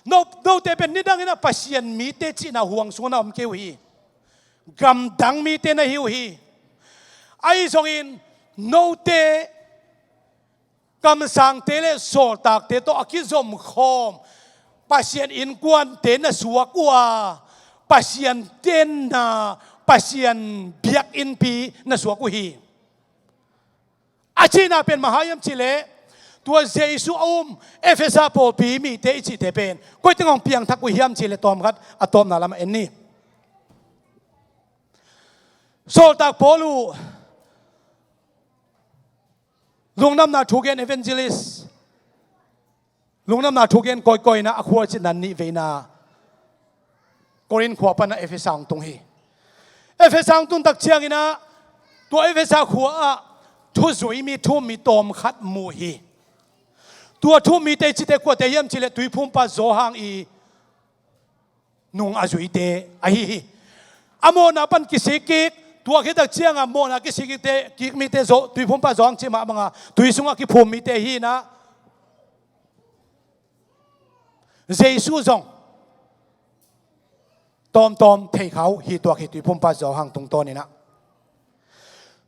no, note pen nidangin ah Pasian mite cihna huang sungah na om kei uh hi. Gamdang mite na hi uh hi. Ahi zongin note kamsangte le sawltakte tawh a kizomkhawm Pasian innkuante na suak uh a, Pasian tenna, Pasian biakinnpi na suak uh hi. A cihna pen bang hiam cih leh, tua Jesu a um Efesa pawlpi mite i cihte pen koi teng hong piangthak uh hiam cih leh, tawmkhat a tawpna lamah en ni. Sawltak Paul uh, lungdamna thugen evangelist, lungdamna thugen kawikawi in ah a khualzinna nih veina Korinth khua pan ah Efesa hong tung hi. Efesa hong tun tak ciangin ah, tua Efesa khua ah thuzui mi, thu-um mi tawmkhat mu hi. Tua thu-um mite i cihte kuate hiam cih leh, Tuiphumpa Johan i nung a zuite ahi hi. A mawhna pan kisik kik, tua khit tak ciang a mawhna kisik kikte, kik mite Zo-, Tuiphumpa Johan cih mah bang a tui sungah kiphum mite hi in ah, Jesu zong tawmtawm thei kha uh hi, tua khit Tuiphumpa Johan tungtawn in ah.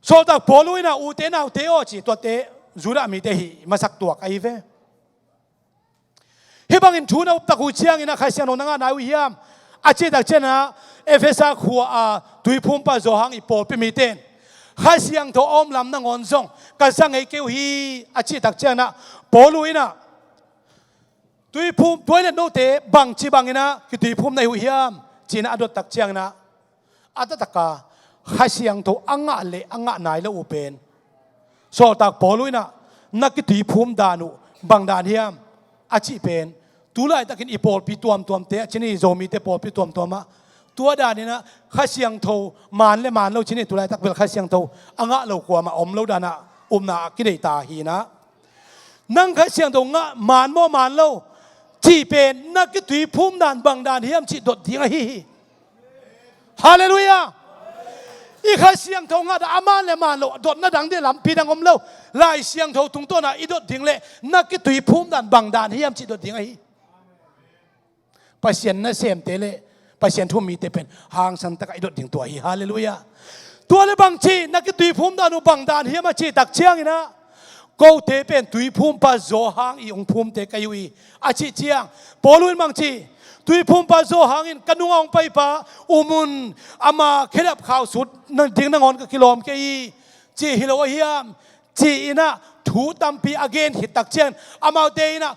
Sawltak Paul uh in ah, ute naute aw ci, tuate Judah mite hih masak tuak ahi ve. Hih bangin thu na up tak uh ciangin ah Kha Siangtho na ngah nai uh hiam a cih tak ciangin ah, Efesa khua a Tuiphumpa Johan i pawlpi mite in, Kha Siangtho a om lam nangawn zong ka za ngei kei uh hi a cih tak ciangin ah, Paul uh in ah, Tuiphum, tua hi leh note bangci bangin ah kituiphum na hi uh hiam ci-in ah a dot tak ciangin ah, a taktak a Kha Siangtho a ngah le a ngah nai lo uh pen, Sawltak Paul uh in ah na kituiphum dan uh bang dan hiam a cih pen, tu laitakin i pawlpi tuamtuamte, a ci ni, Zomite pawlpi tuamtuam ah, tua dan in ah Kha Siangtho maan le maan lo ci ni, tu laitak bel Kha Siangtho a ngah lo kuamah om lo dan ah upna a kinei ta hi in ah, nang Kha Siangtho ngah maan maw maan lo, cih pen na kituiphum dan bang dan hiam cih dot ding ahi hi. Halleluiah. I Kha Siangtho ngah dah a man le man lo dotna dang dih lampi dang om lo. Lai Siangtho tungtawn ah i dot ding le na kituiphum dan bang dan hiam cih dot ding ahi. Pasian nasemte le Pasian thu-um mite pen hangsan takah i dot ding tua hi. Halleluiah. Tua le bangci na kituiphum dan uh bang dan hiam a cih tak ciangin ah, kote pen tuiphumpa zaw hang i ung phumte ka hi uh hi a cih ciang, Paul in bangci, tuiphumpa zaw hangin ka nungah hong paipa um un, ama khedap khau sut ding nangawn ka kilawm kei hi, cih hi lo a hiam? Ci-in ah thu tampi a gen khit tak ciang amaute in ah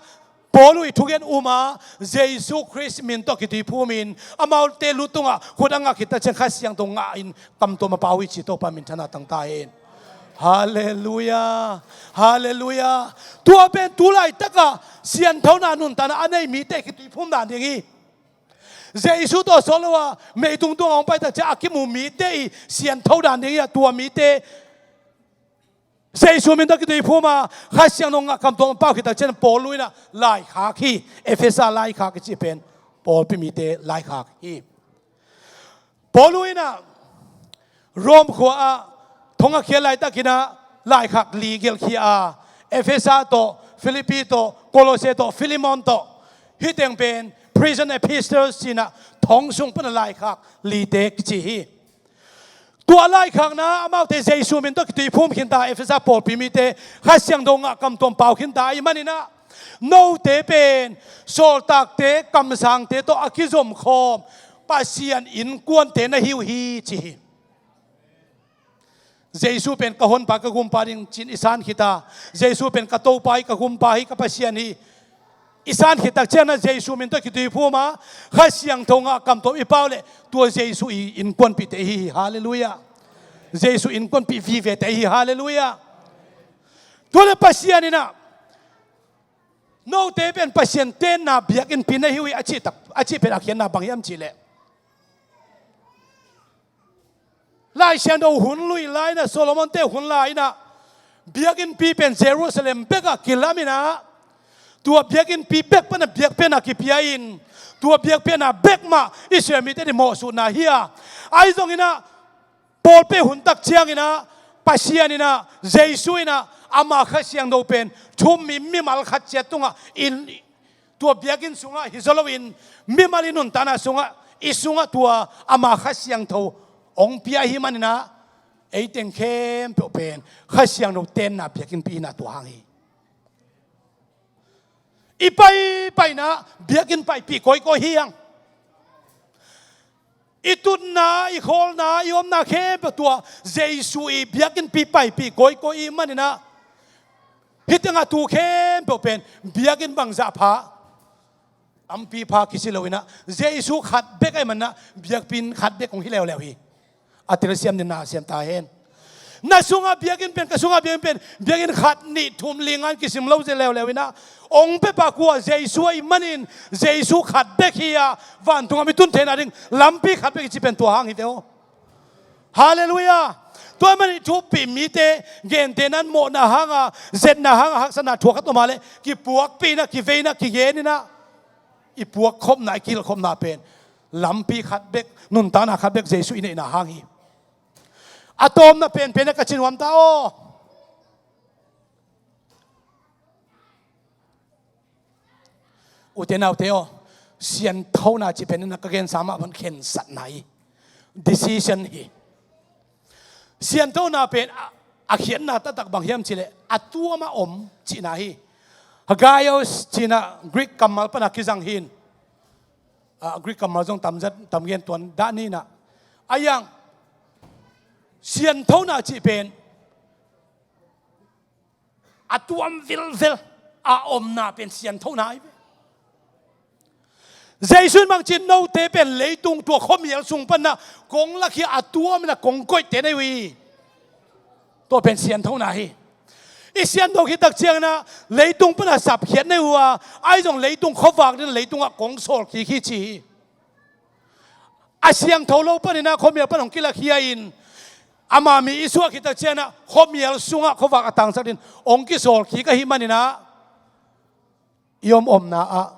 Paul uh i thugen um a, Jesu Khrist min tawh kituiphumin amaute lu tungah khut a ngah khit tak ciang Kha Siangtho ngah in kamtuam a pau hi ci Topa minthanna tangta hen. Halleluiah. Halleluiah. Tua pen tu laitakah sianthona nuntakna a nei mite kituiphum dan ding hi. Jesu tawh sawt lo a meitung tungah hong pai tak ciang a kimu mite i siantho dan ding hi a, tua mite Jesu min tawh kituiphum a Kha Siangtho ngah kamtuam a pau khit tak ciang Paul uh in ah laikhak hi. Efesa laikhak i cih pen Paul pi mite laikhak hi. Paul uh in ah Rom khua ah thong a khiat laitakin ah laikhak li gelhkhia a, Efesa tawh, Filipi tawh, Kolose tawh, Filemon tawh, hih teng pen prison epistles ci-in ah thong sung pan a laikhak lite kici hi. Tua laikhakna amaute Jesu min tawh kituiphum khinta Efesa pawlpi mite Kha Siangtho ngah kamtuam pau khinta ahih manin ah, note pen sawltakte, kamsangte tawh a kizomkhawm Pasian innkuante na hi uh hi ci hi. Jesu pen ka honpa, ka gumpa ding ci-in i san khit a, Jesu pen ka Topa hi, ka gumpa hi, ka Pasian hi, i san khit tak ciang ah Jesu min tawh kituiphum a Kha Siangtho ngah kamtuam i pau leh tua Jesu i innkuanpihte i hi hi. Halleluiah. Jesu innkuanpih vivete i hi hi. Halleluiah. Tua leh Pasian in ah note pen Pasian tenna biakinnpi na hi uh hi a cih tak, a cih pen a khiatna bang hiam cih leh, Lai Siangtho hun lui lai-in ah, Solomonte hun lai-in ah biakinnpi pen Jerusalem bekah kilamin ah, tua biakinnpi bek pan ah biakpiakna kipia-in, tua biakpiakna bek mah Israel mite in mawhsutna hi a, ahi zongin ah Paul pi hun tak ciangin ah Pasian in ah, Jesu in ah ama Kha Siangtho pen thu-um mi mimal khat ciat tungah in, tua biakinn sungah hi zaw loin mimal i nuntakna sungah, i sungah tua ama Kha Siangtho hong pia ahih manin ah, ei teng khempeuh pen Kha Siangtho tenna biakinnpi hi-in ah tua hang hi. I paipaina biakinn paipih kawikawi hi hang. I tutna, i khawlna, i omna khempeuh tua Jesu i biakinnpi paipih kawikawi ahih manin ah, hih tengah tu khempeuh pen biakinn bangzah pha, tampi pha kici lo-in ah, Jesu khat bek ahih manin ah biakinn khat bek hong hi leuleu hi. A telsiam ding na siam ta hen. Na sungah biakinn pen, ka sungah biakinn pen biakinn khat, nih, thum, li, nga-in kisim lo zel leuleu-in ah, hong piapa kua? Jesu ahih manin Jesu khat bek hi a, vantungah mi tun theihna ding lampi khat bek hi cih pen tua hang hi ve aw. Halleluiah. Tua ahih manin i thuppih mite gentehna in ah mawhna hanga, zetna hanga haksatna thuak khat om a leh kipuakpih-in ah, kivei-in ah, kigen-in ah, i puakkhopna, i kihilhkhopna pen lampi khat bek, nuntakna khat bek Jesu i neihna hang hi. A tawpna penpen ah ka ci nuam ta aw. Ute naute aw, sianthona cih pen in ah ka gensa mah bang khensatna hi. Decision hi. Sianthona pen a, a khiatna taktak bang hiam cih leh a tuam a om cihna hi. Hagios ci-in ah Greek kammal pan a kizang hi-in, a, Greek kammal zong tamzat tamgen tuan dah ni-in ah, a yang sianthona cih pen a tuam vilvel a omna pen sianthona ahi ve. Jesu in bangci, note pen leitung tua khuamial sung pan ah kong lakhia a tuam in ah kong koihte na hi uh hi. Tua pen sianthona hi. I siantho khit tak ciangin ah leitung pan ah sapkhiat na hi uh a, ahi zong leitung khuavak ding leitungah kong sawlkik hi ci hi. A siangtho lo panin ah khuamial pan hong kilakhia-in, ama mi i suah khit tak ciangin ah khuamial sungah khuavak a tangsak ding hong kisawlkik ahih manin ah, i om omna ah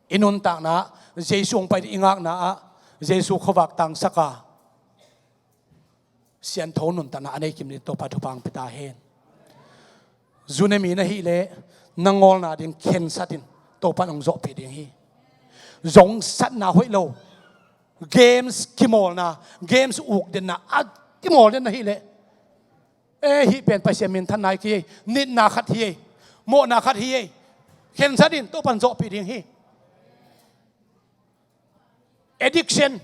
I nuntakna ah Jesu hong pai ding i ngakna ah Jesu khuavak tangsak a, siangtho nuntakna a nei kim ding Topa thupha hong pia ta hen. Zu ne mi na hih leh na ngawlna ding khensat in Topa in hong zawhpih ding hi. Zongsatna hoih lo, games kimawlna, games ukdenna a kimawl den na hih leh, e, hih pen Pasian minthanna hi kei, nitna khat hi ei, mawhna khat hi ei. Khensat in Topa in zawhpih ding hi. Addiction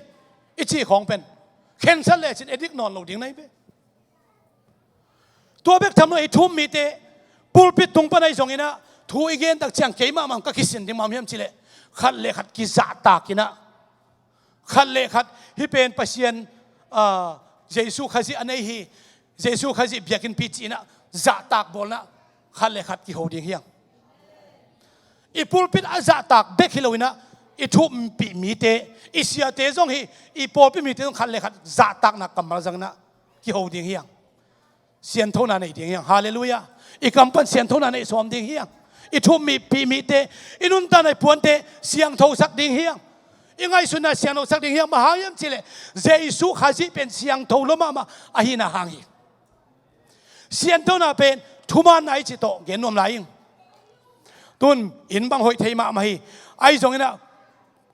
i cih khawng pen khensat lecin addict nawn lo ding na hi ve. Tua bek tham lo, i thu um mite pulpit tung pan ahi zongin ah thu i gen tak ciang keimah mah ka kisin ding mah hiam cih leh khat le khat kizahtak in ah, khat le khat hih pen Pasian, ah, Jesu Khazih a nei hi, Jesu Khazih biakinnpi ci-in ah zahtak bawlna khat le khat kiho ding hi hang. I pulpit a zahtak bek hi lo in ah, i thu umpih mite, i siate zong hi, i pawlpi mite zong khat le khat zahtakna kammal zang in ah kiho ding hi hang. Sianthona nei ding hi hang. Halleluiah. I kam pan sianthona nei sawm ding hi hang. I thu umpih mite, i nuntakna i puante siangthosak ding hi hang. I ngaihsutna siangthosak ding hi hang. Bang hang hiam cih leh Jesu Khazih pen siangtho lua mahmah ahihna hang hi. Sianthona pen thumaanna i cih tawh gen nuam lai ing. Tun inn bang hoih thei mahmah hi. Ahi zongin ah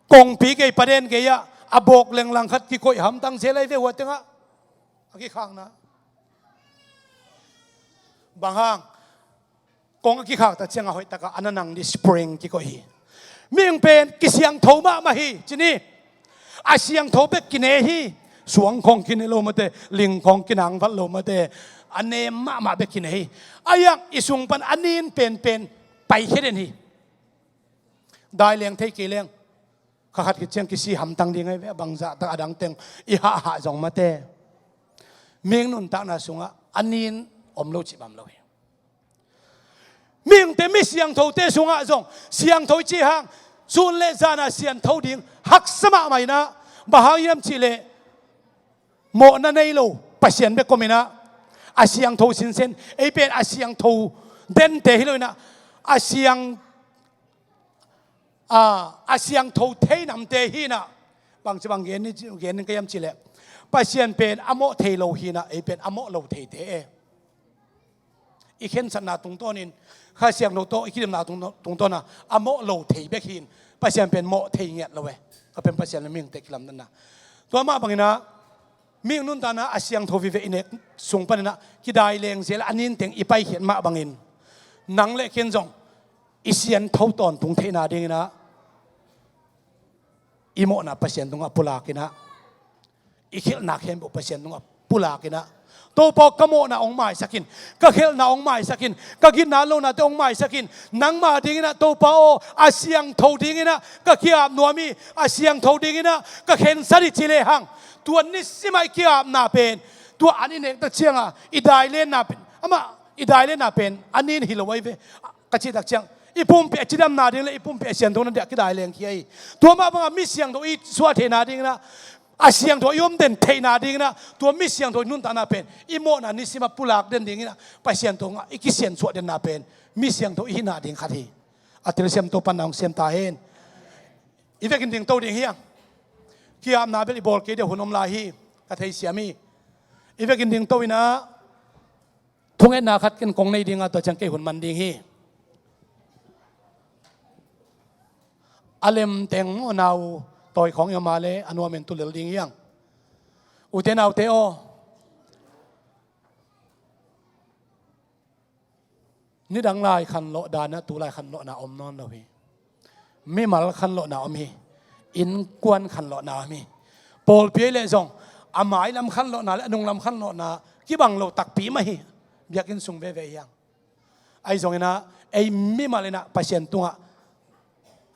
kongpi gei, paden gei ah a bawk lenglang khat kikoih hamtang zel ahi ve, hua teng ah a kikhakna. Bang hang? Kong a kikhak tak ciang a hoih tak a a na nang ding spring kikoih hi. Mihing pen kisiangtho mahmah hi ci ni. A siangtho bek kine hi. Suang khawng kine lo mate, ling khawng kinangvat lo mate, a nem mahmah bek kine hi. Ahi hang i sung pan a nin penpen paikhia den hi. Dai leng thei kei leng, kha khat khit ciang kisi hamtang ding ahi ve, bangzah tak a dang teng i hahhah zong mate. Mihing nuntakna sungah a nin om lo cih bang om lo hi. Mihingte, mi siangthote sungah zong siangtho i cih hang sun le zan a siangtho ding haksa mahmah in ah, bang hang hiam cih leh mawhna nei lo Pasian bek om in ah, a siangtho sinsen, ei pen a siangtho dente hi lo in ah, a siang, a, a siangtho thei namte hi in ah. Bangci bang gen ni, gen ni ka hiam cih leh Pasian pen a mawh thei lo hi in ah, ei pen a mawh lo theite e. I khensatna tungtawnin, Kha Siangtho tawh i kidemna tung, tungtawn a, a mawh lo thei bek hi in, Pasian pen mawh thei ngiat lo e. Ka pen Pasian le mihingte kilamdanna. Tua mah bangin ah, mihing nuntakna a siangtho vive i nek sung panin ah kidai leng zel a nin teng i paikhiat mah bangin, nang le ken zong i siangtho tawntung theihna dingin ah, i mawhna Pasian tungah pulak in ah, i khelhna khempeuh Pasian tungah pulak in ah, Topa aw, ka mawhna hong maisak in, ka khelhna hong maisak in, ka gitna lonate hong maisak in, nangma dingin ah Topa aw, a siangtho dingin ah ka ki-ap nuam hi, a siangtho dingin ah ka khensat hi ci lehang, tua nisim a i ki-apna pen, tua an i nek tak ciang a i dailenna pen, amah i dailenna pen a nin hi lo ahi ve. Ka cih tak ciang, i pumpi a cidamna ding le i pumpi a sianthona ding a kidai leng khia hi. Tua mah bangah mi siangtho i suah theihna dingin ah, a siangtho i om den theihna dingin ah, tua mi siangtho i nuntakna pen i mawhna nisim a pulak den dingin ah, Pasian tungah i kisiansuah denna pen mi siangtho i hihna ding khat hi. A telsiam Topa in na hong siam ta hen. I vekin dingto ding hi hang. Ki-apna bel i bawl kei deuh hun om lai hi, ka theisiam hi. I vekin dingto in ah, thungetna khat ken kong nei ding a, tua ciang kei hun man ding hi. A lem teng maw, nau tawi khawng i om a leh a nuamin tu lel ding hi hang. Ute naute aw, nidang lai khanlawh dan ah tulai khanlawhna om nawn lo hi. Mimal khanlawhna om hi. Innkuan khanlawhna om hi. Pawlpi ahih leh zong a mailam khanlawhna le a nunglam khanlawhna kibang lo takpi mah hi. Biakinn sung veve hi hang. Ahi zongin ah, ei mimal in ah Pasian tungah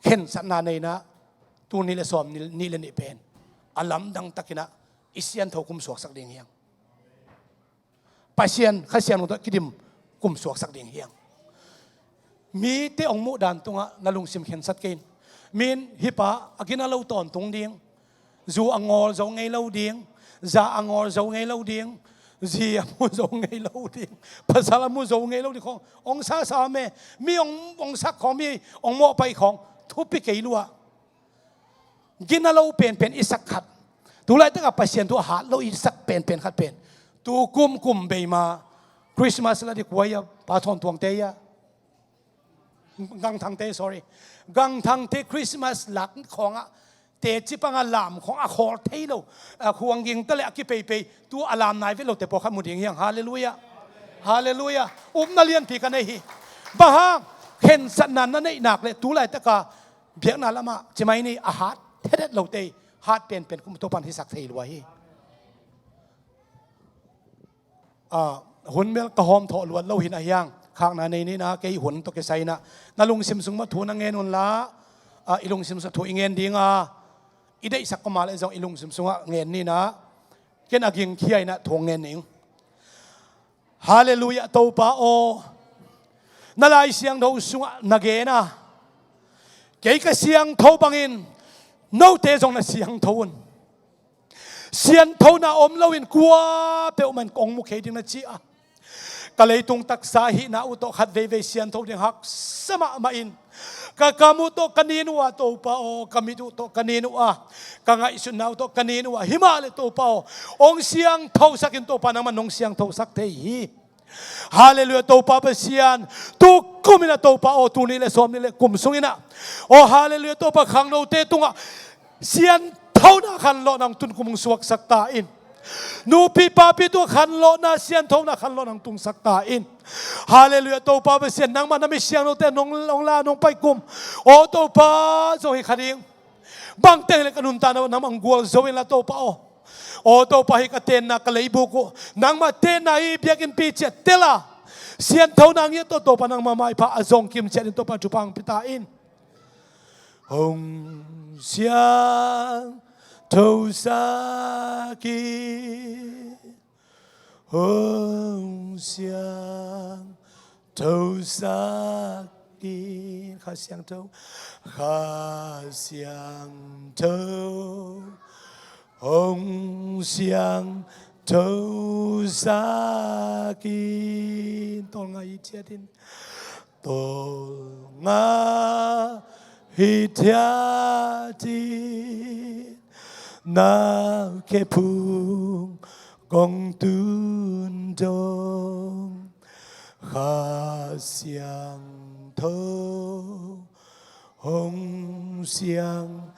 khensatna nei in ah, tul nih le sawm nih le nih pen a lamdang takin ah i siangtho kum suaksak ding hi hang. Pasian Kha Siangtho tawh kidim kum suaksak ding hi hang. Mite hong muh dan tungah na lungsim khensat kei in. Min hih pa a gina lo tawntung ding, zu a ngawl zo ngei lo ding, za a ngawl zo ngei lo ding, zi a mu zo ngei lo ding, pasal a mu zo ngei lo ding khawng hong sasa om e. Mi hong, hong sak khawng, mi hong mawhpaih khawng thupi kei lua. gina lo penpen i sak khat, tu laitakah Pasian thu a hat lo i sak penpen khat pen, tu kum kum bei ma Christmas la dik huai a, Pa Thawn Tuangte a, Gang Thangte, sorry, Gang Thangte Christmas lak khawngah teci panga lam khawng a khawl thei lo, a khuang ging ta le a kipeipei, tu a lam nai vet lote pawlkhat mu ding hiang. Halleluiah. Halleluiah. Upna lianpi ka nei hi. Bang hang, khensatna na neih nak le tu laitaka biakna lamah cimai ni a hat thedet lote, hat penpen kum Topan hisak thei lua hi. Ah, hun mel ka hawm thawh luat lo hi na hiang, khakna nei ni na, kei hun tawh kisai na, na lungsim sung mah thu na ngen un la, ah, i lungsim sung thu i ngen ding a, i deihsak kua mah le zong i lungsim sungah ngen ni na, ken a gingkhia in a thu ngen ning. Halleluiah, Topa aw, na Lai Siangtho sungah na gen a, kei ka siangtho bangin note zong na siangtho un. Sianthona om loin kua peuhmah in kong mu kei ding na ci a, ka leitung taksa hihna uh tawh khat veivei siantho ding haksa mahmah in, ka kam uh tawh ka nin uh a, Topa aw, ka mit uh tawh ka nin uh a, ka ngaihsutna uh tawh ka nin uh a, hi mah le Topa aw, hong siangthosak in, Topa nangman nong siangthosak thei hi. Halleluiah, Topa Pasian, tu kum in a Topa aw, tu nih le sawm nih le kum sung in a, aw halleluiah, Topa khangnote tungah sianthona khanlawhna hong tun kum hong suaksak ta in. Nupi papi tungah khanlawhna, sianthona khanlawhna hong tungsak ta in. Halleluiah, Topa Pasian, nangmah na mi siangthote nong, nong la nong pai kum, aw Topa, zong hi kha ding. Bangteng le ka nuntakna nangmah hong gualzo in la Topa aw. Aw Topa, hi ka tenna ka leibuk uh nangmah tenna hi, biakinnpi ciah tel a, sianthona ngiat tawh Topa nangmah maipha a zong kim ciat in Topa thupha hong pia ta in. Hong siangthosak in, hong siangthosak in, Kha Siangtho, Kha Siangtho, hong siangthosak in, tawlnga hi thiat in, tawlnga hi thiat in, na khephung kong tun dong, Kha Siangtho, hong siangthosak.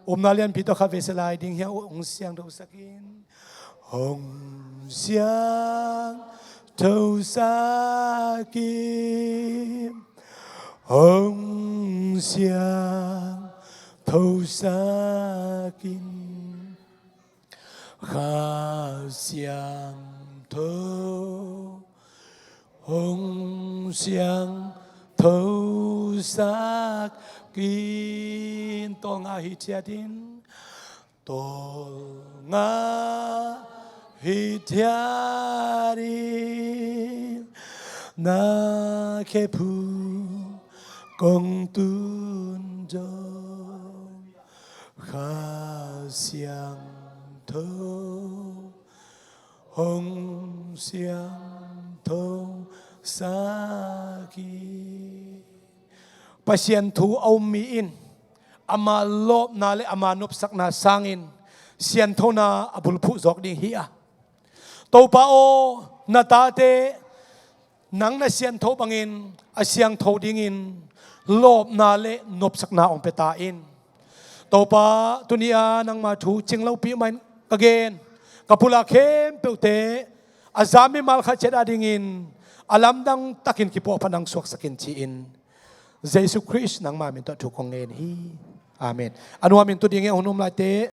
Upna lianpi tawh kha vei sa lai ding hiang, hong siangthosak in, hong siangthosak in, hong siangthosak in, Kha Siangtho, hong siangthosak in, tawlnga hi thiat in, tawlnga hi thiat in, na khephung kong tun dong, Kha Siangtho, hong siangthosak in. Pasian thu a um mi in ama lawpna le ama nopsakna sangin sianthona a bulphuh zawk ding hi a, Topa aw, na tate nang na siantho bangin a siangtho dingin lawpna le nopsakna hong pia ta in. Topa, tuni-a nangma thu cing lopi mahin ka gen, ka pulak khempeuhte a za mimal khat ciat adingin a lamdang takin kipuahphat nang suaksak in ci-in Jesu Khrist nangma min tawh thu kong ngen hi. Amen. A nuamin tu dingin a hun um laite